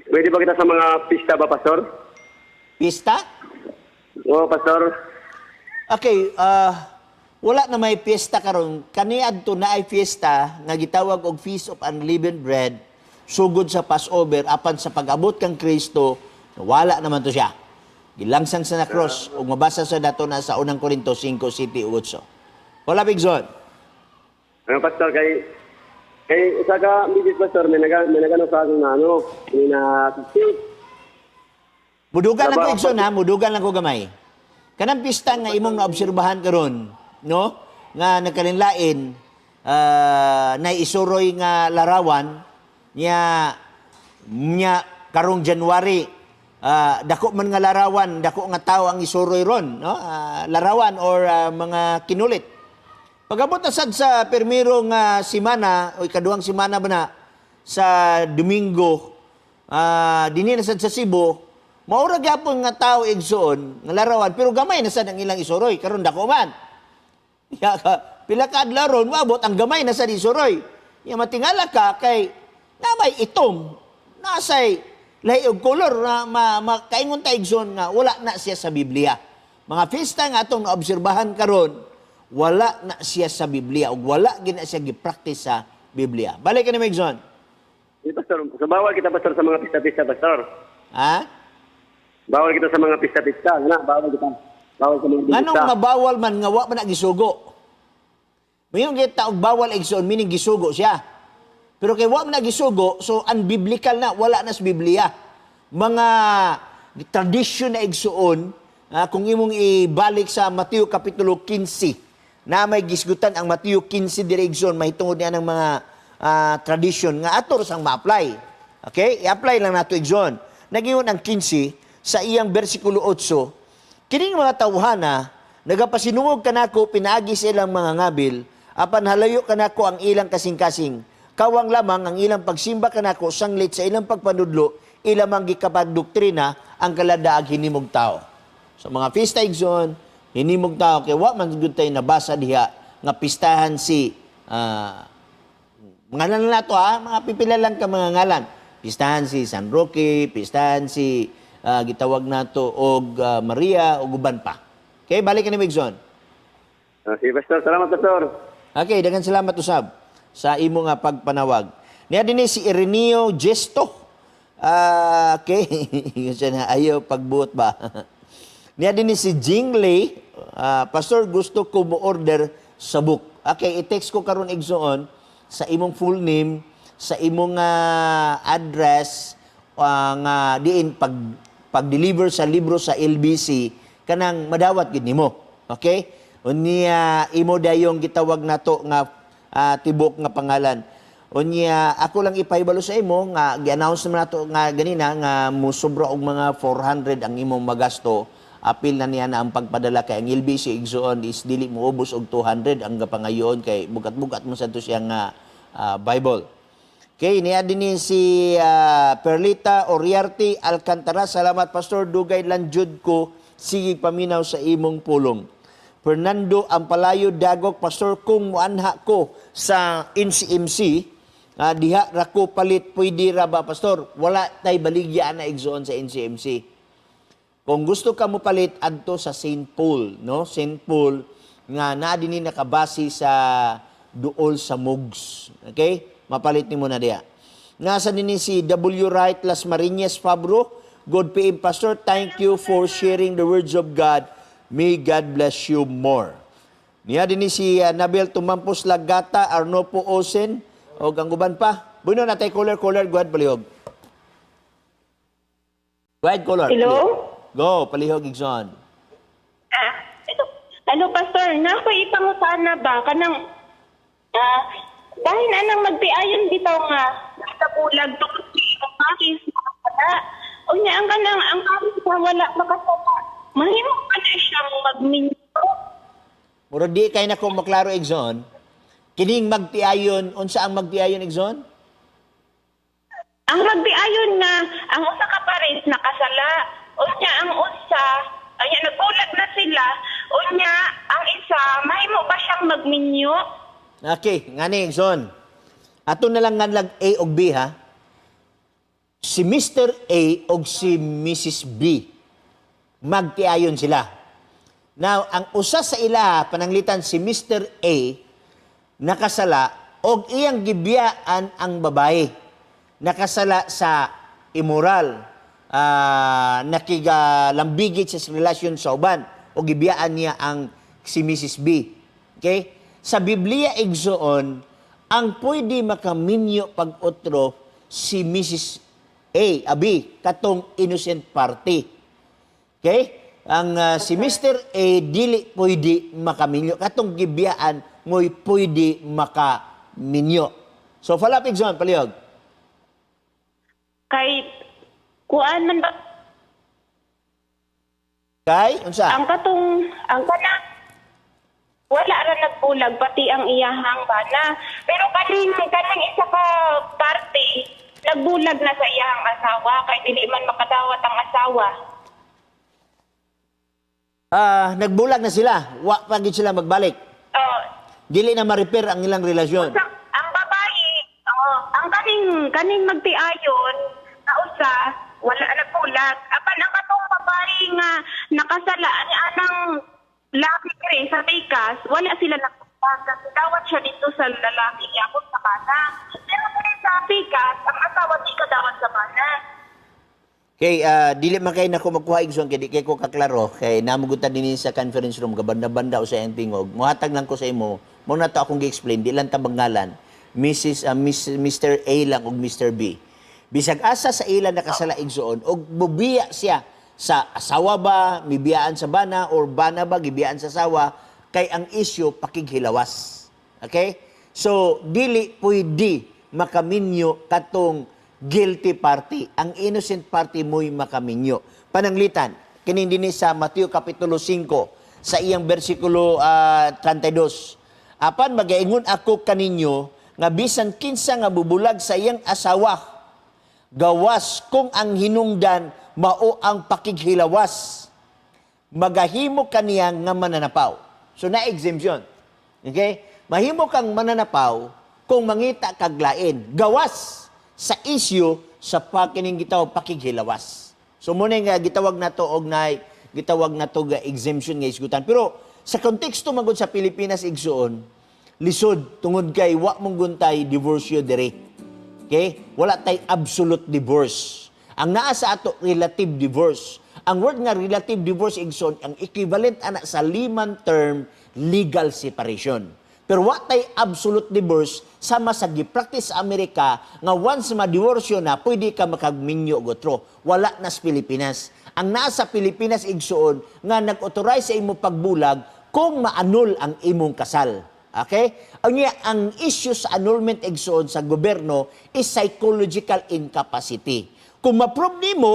Pwede ba kita sa mga pista ba, Pastor? Pista? Oo, Pastor. Okay, wala na may piyesta karon. Kaniadto na ay fiesta nga gitawag og Feast of Unleavened Bread sugod sa Passover, apan sa pag-abot kang Kristo wala naman to siya. Gilangsang sa na cross ug mabasa sa dato na sa unang Korinto 5:7-8. Wala, igsoon. Ano, Pastor, kay usa ka midis, Pastor, may nagano sa akin na ano, may na Mudugan lang ko, Aba, igsoon, ha, mudugan lang ko gamay. Kanang pista nga imong naobserbahan karon, no? Nga nagkalinlain na isuroy nga larawan niya niya karong January, dako man nga larawan, dako nga tao ang isuroy ron, no? Larawan or mga kinulit. Pagabot na sad sa permiro nga simana o ikaduhang simana ba na sa Domingo, dinhi na sad sa Cebu, maura gyapon nga tao, igsoon, nga larawan, pero gamay na sad ang ilang isuroy karon, dako man. Ya ka, pila ka adlaw ron moabot ang gamay na sad isuroy. Ya matingala ka kay na may itom, nasay lahi og kolor na makaingon ta, igsoon, nga wala na siya sa Biblia. Mga fiesta nga atong naobserbahan karon, wala na siya sa Biblia ug wala gina siya gipractice sa Biblia. Balik ka ni igsoon. Eh, Pastor, sa bawal kita, Pastor, sa mga pista-pista, Pastor. Ha? Bawal kita sa mga pista-pista, na, bawal kita. Bawal sa mga Nganong pista. mabawal man nga wa man na gisugo? Mayon kita og bawal igsoon meaning gisugo siya. Pero kay wa man na gisugo, so unbiblical na, wala na sa Biblia. Mga tradisyon na igsuon, kung imong ibalik sa Mateo kapitulo 15, na may gisgutan ang Mateo 15 diri igsoon mahitungod niya ng mga tradisyon nga ato ra sang ma-apply. Okay? I-apply lang nato igsoon. Nagingon ang 15 sa iyang bersikulo 8, kining mga tawhana, nagapasinungog kanako pinaagi sa ilang mga ngabil, apan halayo kanako ang ilang kasing-kasing. Kawang lamang ang ilang pagsimba kanako sanglit sa ilang pagpanudlo, ilang mang gikapagdoktrina ang kaladaag hinimog tao. Sa mga pista igsoon, hinimog tao kay wa man gud tay nabasa diha nga pistahan si mga ngalan na to ha, mga pipila lang ka mga ngalan. Pistahan si San Roque, pistahan si gitawag nato og Maria og uban pa. Okay, balik ka ni Migson. Sige, Pastor. Salamat, Pastor. Okay, daghang salamat usab sa imo nga pagpanawag. Niya dinhi si Ireneo Gesto. Okay, ingon siya na ayaw pagbuot ba. Niya dinhi si Jingley, Pastor gusto ko mo order sa book. Okay, i-text ko karon igsoon sa imong full name, sa imong address nga diin pag pag-deliver sa libro sa LBC kanang madawat gid nimo. Okay? Unya imo dayong gitawag nato nga tibok nga pangalan. Unya ako lang ipahibalo sa imo nga gi-announce naman nato nga ganina nga mosobra og mga 400 ang imong magasto. Apil na niya na ang pagpadala kay ang LBC igsoon is dili moubos og 200 ang gapangayoon kay bugat-bugat mo sa to siya nga Bible. Okay, niya din ni si Perlita Oriarte Alcantara. Salamat, Pastor. Dugay lang jud ko. Sige paminaw sa imong pulong. Fernando Ampalayo Dagok, Pastor, kung muanha ko sa NCMC, diha ra ko palit, pwede ra ba, Pastor? Wala tay baligya na igsoon sa NCMC. Kung gusto ka mo palit adto sa St. Paul, no? St. Paul nga naa dinhi nakabase sa duol sa Mugs. Okay? Mapalit nimo na diha. Nasa dinhi si W. Wright Las Marinas Fabro. God PM Pastor, thank you for sharing the words of God. May God bless you more. Niya dinhi si Nabel Tumampos Lagata, Arnopo Osen, o ang uban pa. Bueno, natay caller, caller, go ahead, palihog. Go ahead, caller. Hello? Go, palihog, Igson. Ito. Ano, Pastor, na ako'y ipangutana ba? Kanang, dahil anang magtiayon bitaw nga, nakabulag tungkol sa iyong pakis, makasala. O niya, ang kanang, ang kamis na wala makasala. Mahimo ka na siyang magminyo. Murag di kay na ko maklaro, Igson. Kining magtiayon, unsa ang magtiayon, Igson? Ang magtiayon nga, ang usa ka pares nakasala. O niya, ang usa, ay nagbulag na sila. O niya, ang isa, mahimo ba siyang magminyo? Okay, ngani, Igson. Ato na lang nganlag A og B, ha? Si Mr. A og si Mrs. B, magtiayon sila. Now, ang usa sa ila, pananglitan si Mr. A, nakasala og iyang gibiyaan ang babae. Nakasala sa immoral, nakigalambigit sa relasyon sa uban o gibiyaan niya ang si Mrs. B. Okay? Sa Biblia igsoon, ang pwede makaminyo pag otro si Mrs. A, abi, katong innocent party. Okay? Ang si Mr. A dili pwede makaminyo. Katong gibiyaan mo'y pwede makaminyo. So follow up Igsoon, palihog. Kay, kuan man ba Kay unsa? Ang katong, ang kana, wala ra nagbulag pati ang iyahang bana. Pero kaning kanang isa ka parte, nagbulag na sa iyahang asawa kay dili man makadawat ang asawa. Nagbulag na sila. Wa pa gid sila magbalik. Oh, Dili na ma-repair ang ilang relasyon. ang babae, oh, ang kaning kaning magtiayon na usa wala nagbulag. Apan ang katong babae nga nakasala ani anang laki kre sa tikas, wala sila nagbulag kasi dawat siya dito sa lalaki niya kung sa bana. Pero kung sa tikas, ang asawa di ka dawat sa bana. Kay dili man kay nako magkuha, Igsoon, kay di kay ko kaklaro kay namugutan dinhi sa conference room gabanda-banda o sa iyang tingog. Muhatag lang ko sa imo. Mo na to akong gi-explain, di lang ta bangalan. Mrs. Miss, Mr. A lang ug Mr. B. Bisag asa sa ila nakasala, igsoon, og mubiya siya sa asawa ba, mibiyaan sa bana or bana ba gibiyaan sa asawa, kay ang issue pakighilawas. Okay? So dili pwede makaminyo katong guilty party. Ang innocent party mo'y makaminyo. Pananglitan, kining dinhi sa Mateo Kapitulo 5 sa iyang bersikulo 32. "Apan magaingon ako kaninyo nga bisan kinsa nga bubulag sa iyang asawa, gawas kung ang hinungdan mao ang pakighilawas, magahimo kaniya nga mananapaw." So na exemption. Okay? Mahimo kang mananapaw kung mangita kag lain gawas sa issue sa pakining gitawag pakighilawas. So mao nga gitawag nato og nay gitawag nato ga exemption nga isgutan. Pero sa konteksto magud sa Pilipinas, igsuon, lisod tungod kay wa mong guntay divorcio dire. Okay? Wala tay absolute divorce. Ang naa sa ato, relative divorce. Ang word nga relative divorce, igsoon, ang equivalent ana sa layman term, legal separation. Pero wa tay absolute divorce sama sa gi-practice sa Amerika nga once ma-divorcio na, pwede ka makagminyo og otro. Wala na sa Pilipinas. Ang naa sa Pilipinas, igsuon, nga nag-authorize sa imo pagbulag kung ma-annul ang imong kasal. Okay? Ang niya, ang issue sa annulment, igsoon, sa gobyerno is psychological incapacity. Kung ma-prove nimo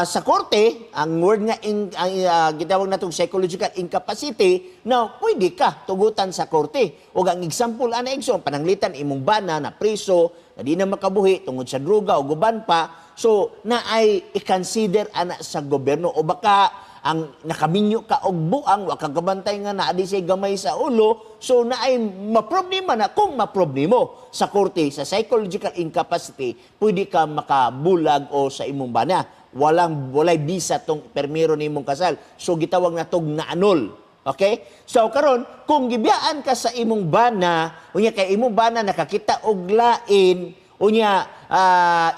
sa korte ang word nga ang gitawag natong psychological incapacity, now pwede ka tugutan sa korte. O ang example ana, igsoon, pananglitan imong bana na preso, na di na makabuhi tungod sa droga o guban pa, so na ay i-consider ana sa gobyerno. O baka ang nakaminyo ka og buang, wa ka kabantay nga naa di siya gamay sa ulo, so na ay maproblema na. Kung ma-prove nimo sa korte sa psychological incapacity, pwede ka makabulag o sa imong bana, walay bisa tong permiro nimong kasal, so gitawag na tog na-annul. Okay? So karon, kung gibiyaan ka sa imong bana, unya kay imong bana nakakita og lain, unya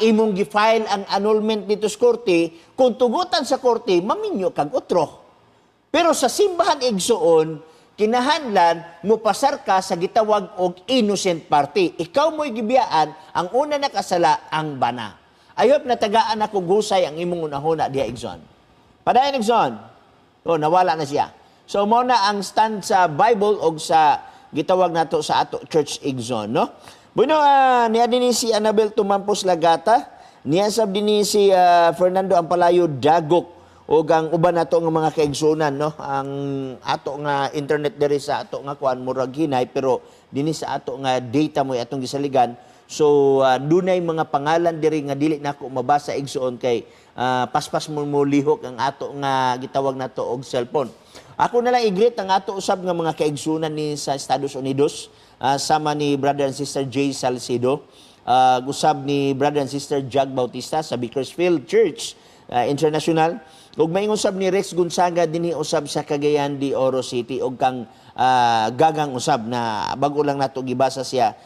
imong gi-file ang annulment dito sa korte, kung tugutan sa korte, maminyo kag otro. Pero sa simbahan, igsuon, kinahanglan mo pasar ka sa gitawag og innocent party. Ikaw mo'y gibiyaan, ang una nakasala ang bana. I hope natagaan ako gusay ang imong unahuna diha, igsoon. Padayon, igsoon. Oh, nawala na siya. So mao na ang stand sa Bible og sa gitawag nato sa ato church, igsoon, no? Bueno, niya din si Annabel Tumampos Lagata, niya sab din si Fernando Ampalayo Dagok ug ang uban nato nga mga kaigsunan, no? Ang ato nga internet diri sa ato nga kuan murag hinay, pero dinhi sa ato nga data mo atong gisaligan. So dunay mga pangalan diri nga dili nako mabasa, igsuon, kay paspas mo mo lihok ang ato nga gitawag nato og cellphone. Ako na lang i-greet ang ato usab nga mga kaigsunan ni sa Estados Unidos, sama ni Brother and Sister Jay Salcedo, usab ni Brother and Sister Jag Bautista sa Bakersfield Church International, ug maingon usab ni Rex Gonzaga dinhi usab sa Cagayan de Oro City, ug kang Gagang usab na bago lang nato gibasa siya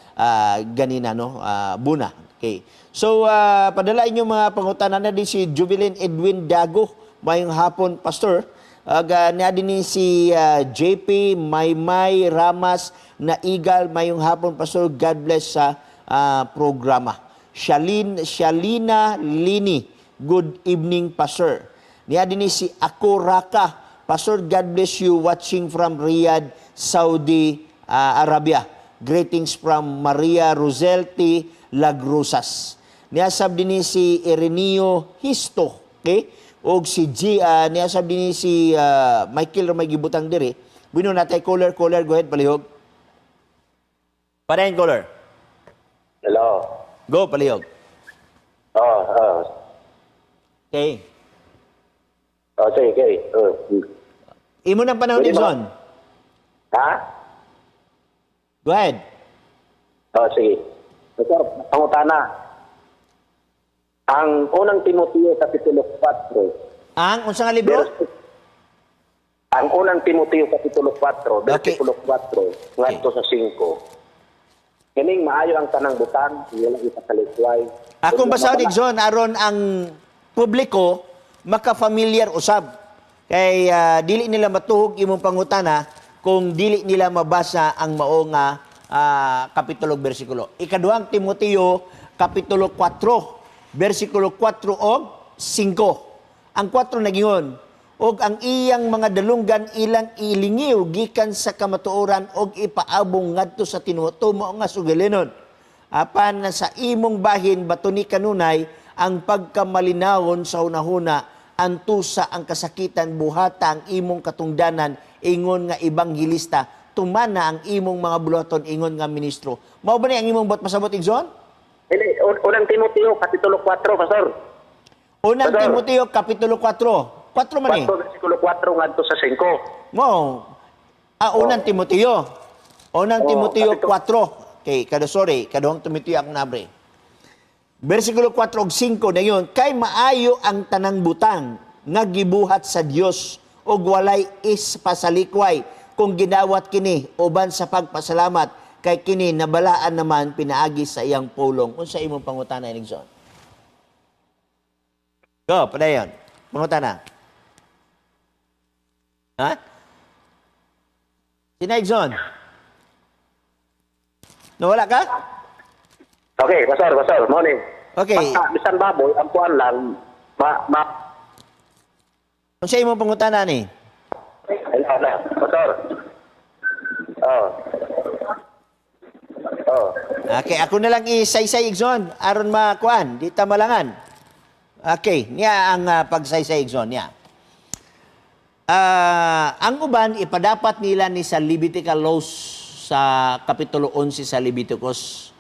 ganina, no, buna. Okay, so padala inyo mga pangutana na di si Jubilin Edwin Dago, "Mayong hapon, Pastor." Aga niya din ni si JP Maymay Ramas na Igal, "Mayong hapon, Pastor, God bless sa programa." Shalin Shalina Lini, "Good evening, Pastor." Niya din ni si Ako Raka, "Pastor, God bless you, watching from Riyadh, Saudi Arabia. Greetings from Maria Roselti Lagrosas." Niya sab din ni si Ireneo Histo, okay? Og si G, niya sab din ni si Michael may gibutang diri. Bueno, natay caller, caller, go ahead, palihog. Padayon, caller. Hello. Go, palihog. Oh. Okay. Oh, sige, okay. Oh. Imo ng panahon, Pwede ba? Igsoon. Ha? Go ahead. Oh, sige. Pastor, pangutana. Ang Unang Timoteo Kapitulo 4, Ang unsa nga libro? Ang Unang Timoteo Kapitulo 4, versikulo 4 ngadto sa 5. Kining maayo ang tanang butang, wala ipakalikway. Akong basahon, Igsoon, aron ang publiko maka-familiar usab. Kay dili nila matuhog imong pangutana kung dili nila mabasa ang mao nga kapitulo ug bersikulo. Ikaduhang Timoteo kapitulo 4 bersikulo 4 og 5. Ang 4 nagingon, og ang iyang mga dalunggan ilang ilingiw gikan sa kamatuoran og ipaabong ngadto sa tinuotumo nga sugalinon. Apan sa imong bahin batuni kanunay ang pagkamalinawon sa hunahuna, antusa ang kasakitan, buhata ang imong katungdanan ingon nga ebanghilista, tumana ang imong mga buluhaton ingon nga ministro. Mao ba ni ang imong buot pasabot, Igsoon? Dili, Unang Timoteo, Kapitulo 4, Pastor. Unang Pastor. Timoteo kapitulo 4. 4 man eh. 4, versikulo 4 ngadto sa 5. Mo. Unang Timoteo. Unang Oh, Timoteo kapitulo. 4. Okay, kada sorry, kaduhang Timoteo akong nabre. Versikulo 4 ug 5 na yun, kay maayo ang tanang butang nga gibuhat sa Dios ug walay ispasalikway kung ginawat kini uban sa pagpasalamat kay kini nabalaan naman pinaagi sa iyang pulong. Unsa imong pangutana, Enigson? Go, padayon. Pangutana. Ha? Sina Igson? Nawala ka? Okay, Pastor, Pastor, morning. Okay. Basta, bisan baboy, ang kuan lang, ma, ma, Unsa imong pangutana ni? Hello, hello, Pastor. Oh. Oh. Okay, ako na lang isaysay, Igson, aron makuan, di ta malangan. Okay, niya ang pagsaysay, Igson, niya. Ang uban ipadapat nila ni sa Levitical laws sa kapitulo 11 sa Leviticus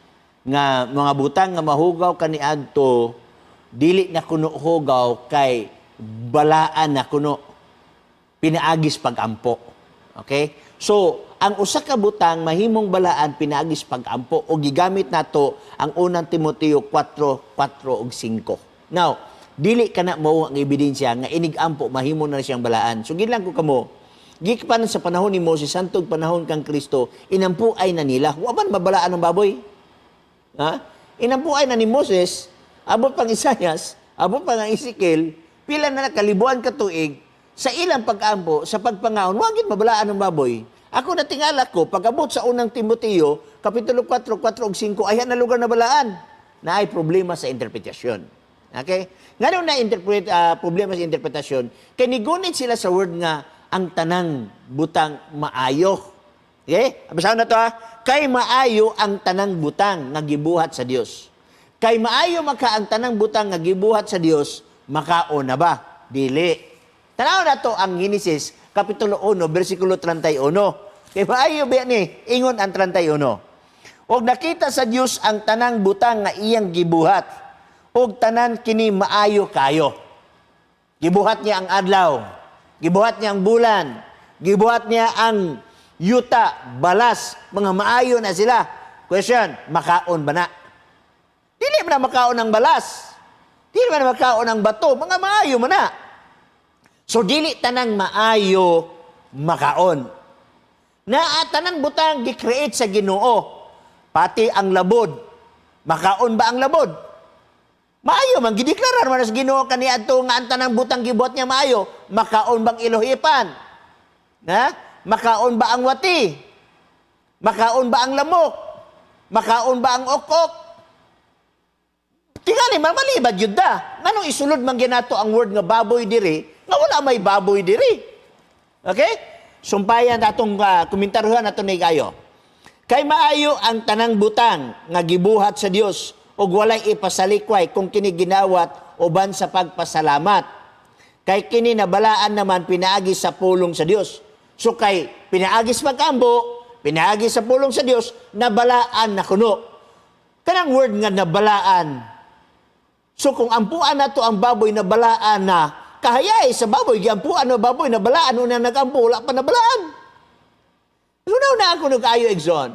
nga mga butang nga mahugaw kaniadto dili na kuno hugaw kay balaan na kuno pinaagis pagampo. Okay? So, ang usa ka butang mahimong balaan pinaagis pagampo o gigamit nato ang Unang Timoteo 4, 4 ug 5. Now, dili kana mao ang ebidensya nga inig-ampo mahimo na siyang balaan. So gilang ko kamo, gikan sa panahon ni Moses hantog panahon kang Kristo, inampuay na nila. Wa man mabalaan ang baboy. Ha? Inampuay na ni Moses, abot pang Isayas, abot pang ang Ezekiel, pila na nakalibuan ka tuig, sa ilang pag-ampo, sa pagpangaon, wag gid mabalaan ang baboy. Ako natingala ko, pag-abot sa Unang Timoteo, Kapitulo 4, 4 ug 5, ayan na lugar na balaan, na ay problema sa interpretasyon. Okay? Ngano na interpret problema sa interpretasyon, kay nigunit sila sa word nga ang tanang butang maayo. Okay? Basahan na to ha. Kay maayo ang tanang butang nga gibuhat sa Dios. Kay maayo maka ang tanang butang nga gibuhat sa Dios, makaon na ba? Dili. Tanaw na to ang Genesis kapitulo 1 bersikulo 31. Kay maayo ba ni ingon ang 31. Og nakita sa Dios ang tanang butang nga iyang gibuhat. Og tanan kini maayo kayo. Gibuhat niya ang adlaw. Gibuhat niya ang bulan. Gibuhat niya ang yuta, balas, mga maayo na sila. Question, makaon ba na? Dili man na makaon ang balas. Dili man na makaon ang bato. Mga maayo man na. So, dili tanang maayo makaon. Naa tanang butang gi-create sa Ginoo. Pati ang labod. Makaon ba ang labod? Maayo man gideklarar man sa Ginoo kaniadto nga ang tanang butang gibuhat niya maayo. Makaon bang ilohipan? Na? Makaon ba ang wati? Makaon ba ang lamok? Makaon ba ang okok? Tingali man malibad yun da. Nganong isulod man ginato ang word nga baboy diri nga wala may baboy diri. Okay? Sumpayan atong komentaryuhan ato ni kayo. Kay maayo ang tanang butang nga gibuhat sa Dios ug walay ipasalikway kung kini ginawat uban sa pagpasalamat. Kay kini nabalaan naman pinaagi sa pulong sa Dios. So kay pinaagi sa pag-ambo, pinaagi sa pulong sa Dios, nabalaan na kuno. Kanang word nga nabalaan. So kung ampuan na to ang baboy, nabalaan na, kahayay sa baboy, giampuan na baboy, nabalaan, una nagampo, wala pa nabalaan. Una na ako nag-ayo, Exxon.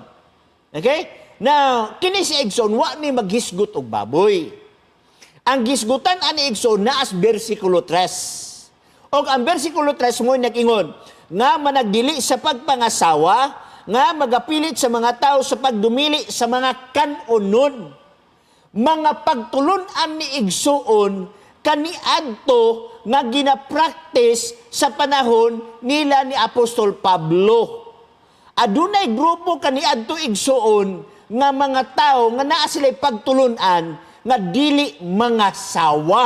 Okay? Now, kini si Exxon, wa ni maghisgot og baboy. Ang gisgutan ani Exxon naas versikulo 3. Og ang versikulo 3 mo'y nag-ingon, nga managdili sa pagpangasawa, nga magapilit sa mga tao sa pagdumili sa mga kanunon. Mga pagtulunan ni Igsuon, kaniadto nga ginapractice sa panahon nila ni Apostol Pablo. Adunay grupo kaniadto, igsuon, nga mga tao nga naa sila'y pagtulunan nga dili mga sawa.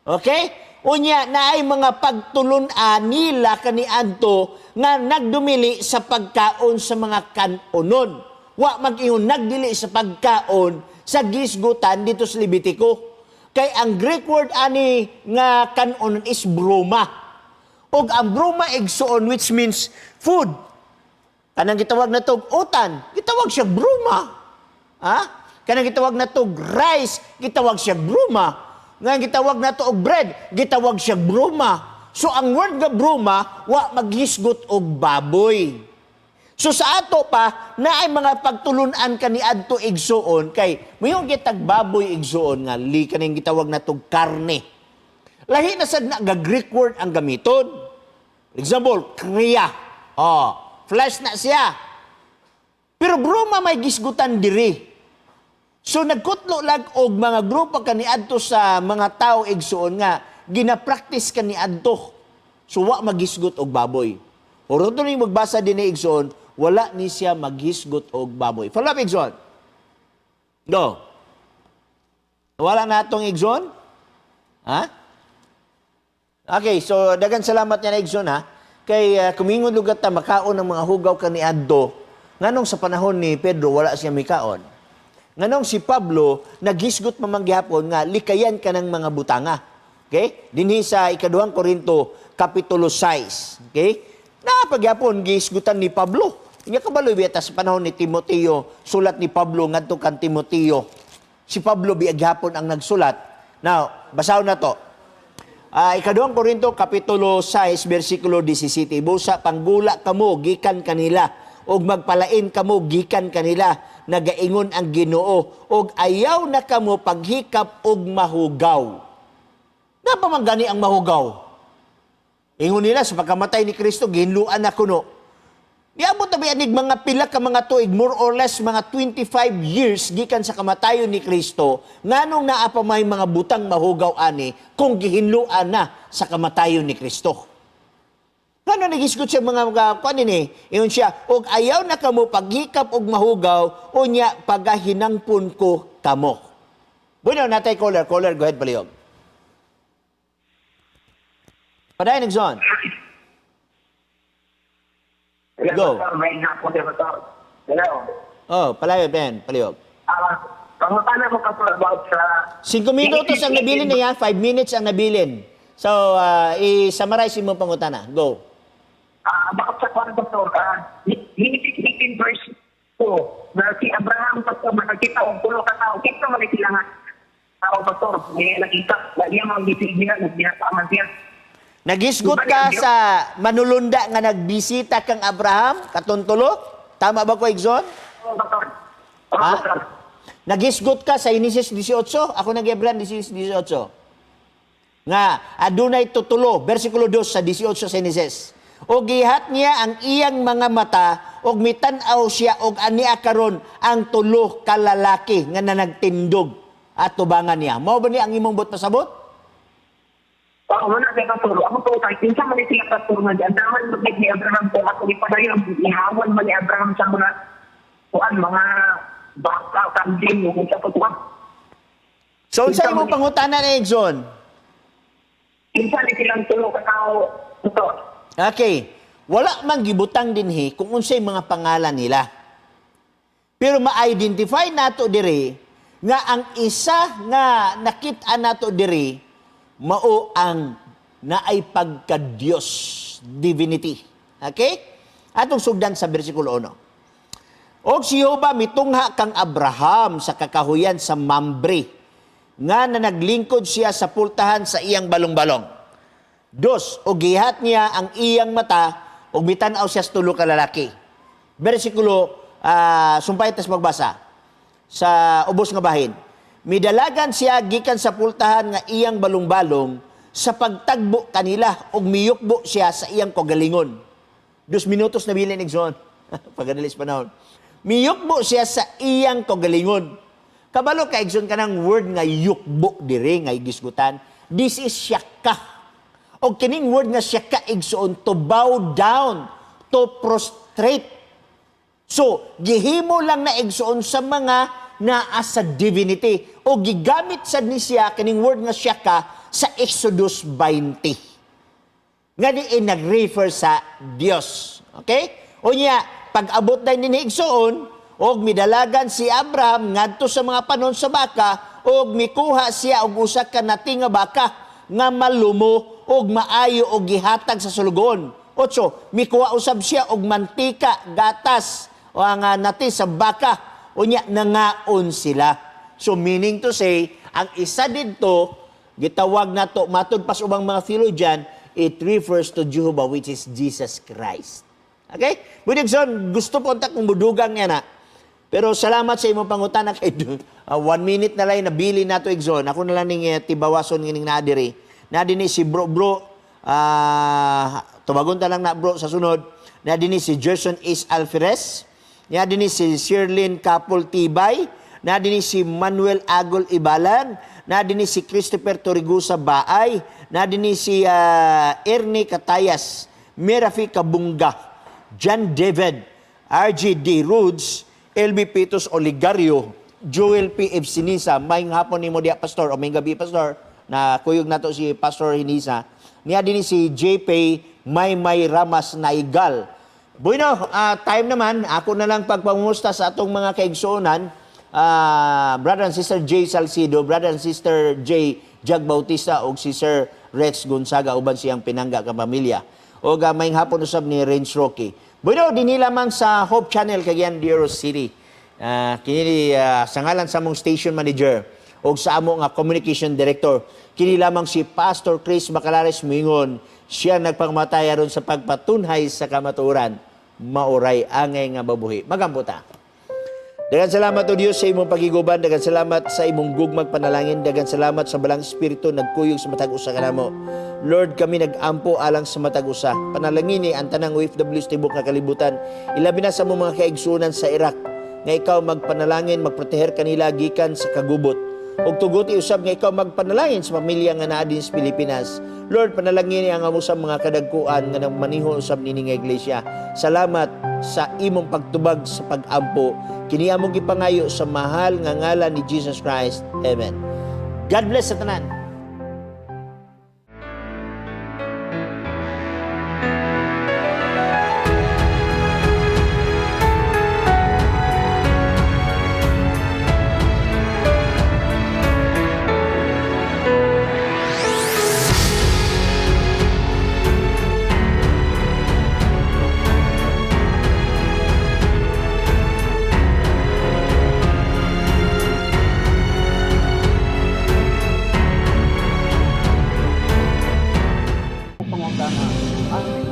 Okay? Unya, naay mga pagtulunan nila kaniadto nga nagdumili sa pagkaon sa mga kanonon. Wa mag-ingon nagdili sa pagkaon sa gisgutan dito sa Levitico. Kay ang Greek word ani nga kanonon is broma. Og ang broma, igsuon, which means food. Kanang gitawag na tog utan, gitawag siya bruma. Ha? Kanang gitawag na tog rice, gitawag siya bruma. Nga gitawag na to og bread, gitawag siya bruma. So ang word nga bruma, wa maghisgot og baboy. So sa ato pa, naay mga pagtulunan kaniadto, igsuon, kay mayon gitag baboy, igsuon, nga li kaning gitawag na tog karne. Lahi na sad na ga Greek word ang gamiton. For example, kriya. Oh, flesh na siya. Pero bruma may gisgutan diri. So nagkutlo lag og mga grupo kaniadto sa mga tao, igsuon, nga ginapractice kaniadto. So wa magisgot og baboy. Oro to ni magbasa din ni igsuon, wala ni siya maghisgot og baboy. Follow up, igsuon. Go. Wala na atong igsuon? Ha? Okay, so dagan salamat niya na, igsoon, ha. Kay kumingon lugar ta makaon ng mga hugaw kaniadto, nganong sa panahon ni Pedro wala siya mikaon? Nganong si Pablo naghisgot man gihapon nga likayan ka ng mga butanga? Okay? Dinhi sa ikaduhang Korinto kapitulo 6, okay? Napagyapon gihisgutan ni Pablo. Inya kabalo biya sa panahon ni Timoteo, sulat ni Pablo ngadto kan Timoteo. Si Pablo biya gihapon ang nagsulat. Now, basahon na to. Ikaduhang Korinto kapitulo 6 bersikulo 17. Busa panggula kamo gikan kanila ug magpalain kamo gikan kanila, nagaingon ang Ginoo, ug ayaw na kamo paghikap og mahugaw. Napa man gani ang mahugaw? Ingon nila sa pagkamatay ni Kristo gihinluan na kuno. Niabot na ba anig mga pila ka mga tuig, more or less mga 25 years gikan sa kamatayon ni Kristo, nganong naa pa may mga butang mahugaw ani kung gihinluan na sa kamatayon ni Kristo? Ngano nagisgot siya mga kuan ni? Ingon siya, "Og ayaw na kamo paghikap og mahugaw, unya pagahinangpon ko kamo." Bueno, natay caller, caller, go ahead, palihog. Padayon, igsoon. Hello, Go. Pastor. May hapon din, Pastor. Hello. Oh, palayo, Ben, palihog. Pangutana ko, Pastor, about sa 5 minutos ang nabilin niya, 5 minutes ang nabilin. So, i-summarize mo pangutana. Go. About sa kwan, Pastor, Genesis 18 verse 2, na si Abraham, Pastor, nakakita og tulo ka tao. Kita man sila nga tao, Pastor. May nakita. Lagi ang mga gisig niya, nagbihapaman siya. Nagisgot ka sa manulunda nga nagbisita kang Abraham, katuntulo? Tama ba ko, igsoon? Oo, Pastor. Oo, Ha? Pastor. Nagisgot ka sa Genesis 18? Ako nag Abraham 18. Nga, adunay tutulo, versikulo 2 sa 18 sa Genesis. O gihat niya ang iyang mga mata, og mitan-aw siya og ania karon ang tulo ka lalaki nga nanagtindog at tubangan niya. Mao ba ni ang imong buot pasabot? Oo, wala siya, Pastor. Ako po, kahit minsan man siya, Pastor, nga ang taman mag ni Abraham po, ako ipadayon, ihawan man ni Abraham sa mga, kuan, mga baka, kambing, yung sa pagkuhan. So, unsa imong pangutana na, igsoon? Minsan ni silang tulo ka tao, Pastor. Okay. Wala man gibutang dinhi kung unsay mga pangalan nila. Pero ma-identify nato diri nga ang isa nga nakit-an nato diri mao ang naay pagka-Dios, divinity. Okay? Atong sugdan sa bersikulo 1. Og si Jehova mitungha kang Abraham sa kakahuyan sa Mambre nga na naglingkod siya sa pultahan sa iyang balong-balong. Dos, og gihat niya ang iyang mata og mitan-aw siya sa tulo ka lalaki. Bersikulo, sumpay tas magbasa sa ubos nga bahin. Midalagan siya gikan sa pultahan nga iyang balong-balong sa pagtagbo kanila og miyukbo siya sa iyang kagalingon. 2 minutos na bilin, igsoon. Pagkadalis panahon. Miyukbo siya sa iyang kagalingon. Kabalo ka, igsoon, kanang word nga yukbo dire nga igisgutan. This is shaka. O kining word nga shaka, igsoon, to bow down, to prostrate. So, gihimo lang na, igsoon, sa mga naa sa divinity. O gigamit sad ni siya kining word nga shaka sa Exodus 20 nga diin nag-refer sa Dios. Okay? Unya, pag-abot na ni igsoon, og midalagan si Abraham ngadto sa mga panon sa baka, og mikuha siya og usa ka nati nga baka nga malumo og maayo og gihatag sa sulugoon. Otso, mikuha usab siya og mantika, gatas, o ang nati sa baka. Unya, nangaon sila. So meaning to say, ang isa didto gitawag nato matud pas ubang mga theologian, it refers to Jehovah, which is Jesus Christ. Okay? Budigson, gusto po unta kung mudugang niya na. Pero salamat sa imong pangutana kay 1 minute na lang nabili nato, Igsoon. Ako na lang ning tibawason ngining naa diri. Naa dinhi si bro bro, tubagon ta lang na, bro, sa sunod. Naa dinhi si Gerson Ace Alferez. Naa dinhi si Shirlene Kapul Tibay. Naa dinhi si Manuel Agol Ibalan. Naa dinhi si Christopher Torigusa Baay. Naa dinhi si Ernie Katayas, Merafi Kabunga, John David, RGD Roods, LB Pitos Oligario, Joel P. F. Sinisa. Maayong hapon nimo diya, Pastor, o maayong gabi, Pastor, na kuyog nato si Pastor Hinisa. Niya din si JP Maymay Ramas Naigal. Bueno, time naman, ako na lang pagpangumusta sa atong mga kaigsuonan, brother and sister Jay Salcido, brother and sister Jay Jag Bautista, ug si Sir Rex Gonzaga uban siyang pinangga ka pamilya. Og maayong hapon usab ni Renz Rocky. Bueno, dinhi lamang sa Hope Channel, Cagayan de Oro City. Kini sa ngalan sa among station manager og sa amo nga communication director. Kini lamang si Pastor Chris Macalares muingon, siya nagpangamatay aron sa pagpatunhay sa kamatuoran. Maoray angay nga mabuhi. Magampo ta. Daghang salamat, O Dios, sa imong pagiguban, daghang salamat sa imong gugmag panalangin, daghang salamat sa Balaang Espiritu nagkuyog sa matag usa kanamo. Lord, kami nag-ampo alang sa matag usa. Panalangini ang tanang OFW sa tibok nga kalibutan. Ilabi na sa among mga kaigsuonan sa Iraq, nga ikaw magpanalangin, magproteher kanila gikan sa kagubot. Ug tuguti usab nga ikaw magpanalangin sa pamilya nga naa din sa Pilipinas. Lord, panalangin ang amo sa mga kadagkuan nga nagmaniho usab nini nga iglesia. Salamat sa imong pagtubag sa pag-ampo. Kini among gipangayo sa mahal nga ngalan ni Jesus Christ. Amen. God bless sa tanan.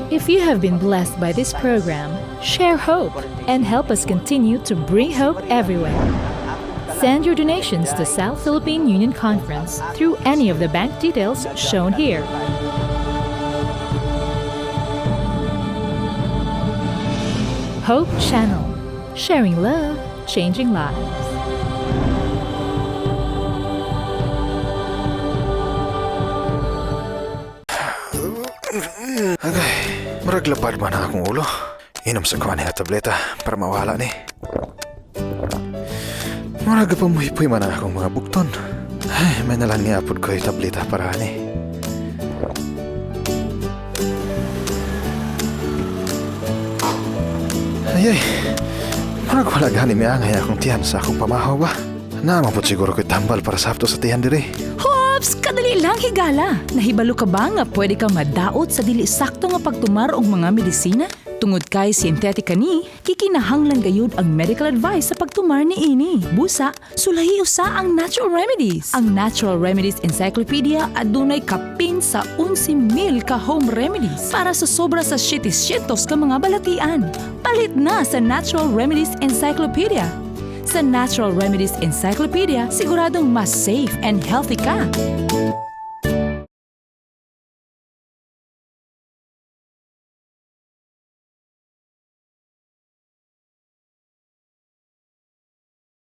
If you have been blessed by this program, share hope and help us continue to bring hope everywhere. Send your donations to South Philippine Union Conference through any of the bank details shown here. Hope Channel, sharing love, changing lives. Agay, murag lapad man ang akong ulo. Inom sa ko ani nga tableta para mawala ni. Murag pamuhipoy man ang akong mga bukton. Ay, may nalang niapod ko tableta para ani. Ay, ay, murag wala gani miangay akong tiyan sa akong pamahaw ba? Naa man pod siguro ko'y tambal para sakto sa tiyan diri. Hops! Kadali lang, higala! Nahibalo ka ba nga pwede kang madaot sa dili sakto nga pagtumar og mga medisina? Tungod kay synthetic kani, kikinahanglan gayud ang medical advice sa pagtumar ni ini. Busa, sulahi usa ang natural remedies. Ang Natural Remedies Encyclopedia adunay kapin sa 11,000 ka home remedies para sa sobra sa 700 ka mga balatian. Palit na sa Natural Remedies Encyclopedia. Sa Natural Remedies Encyclopedia, siguradong mas safe and healthy ka.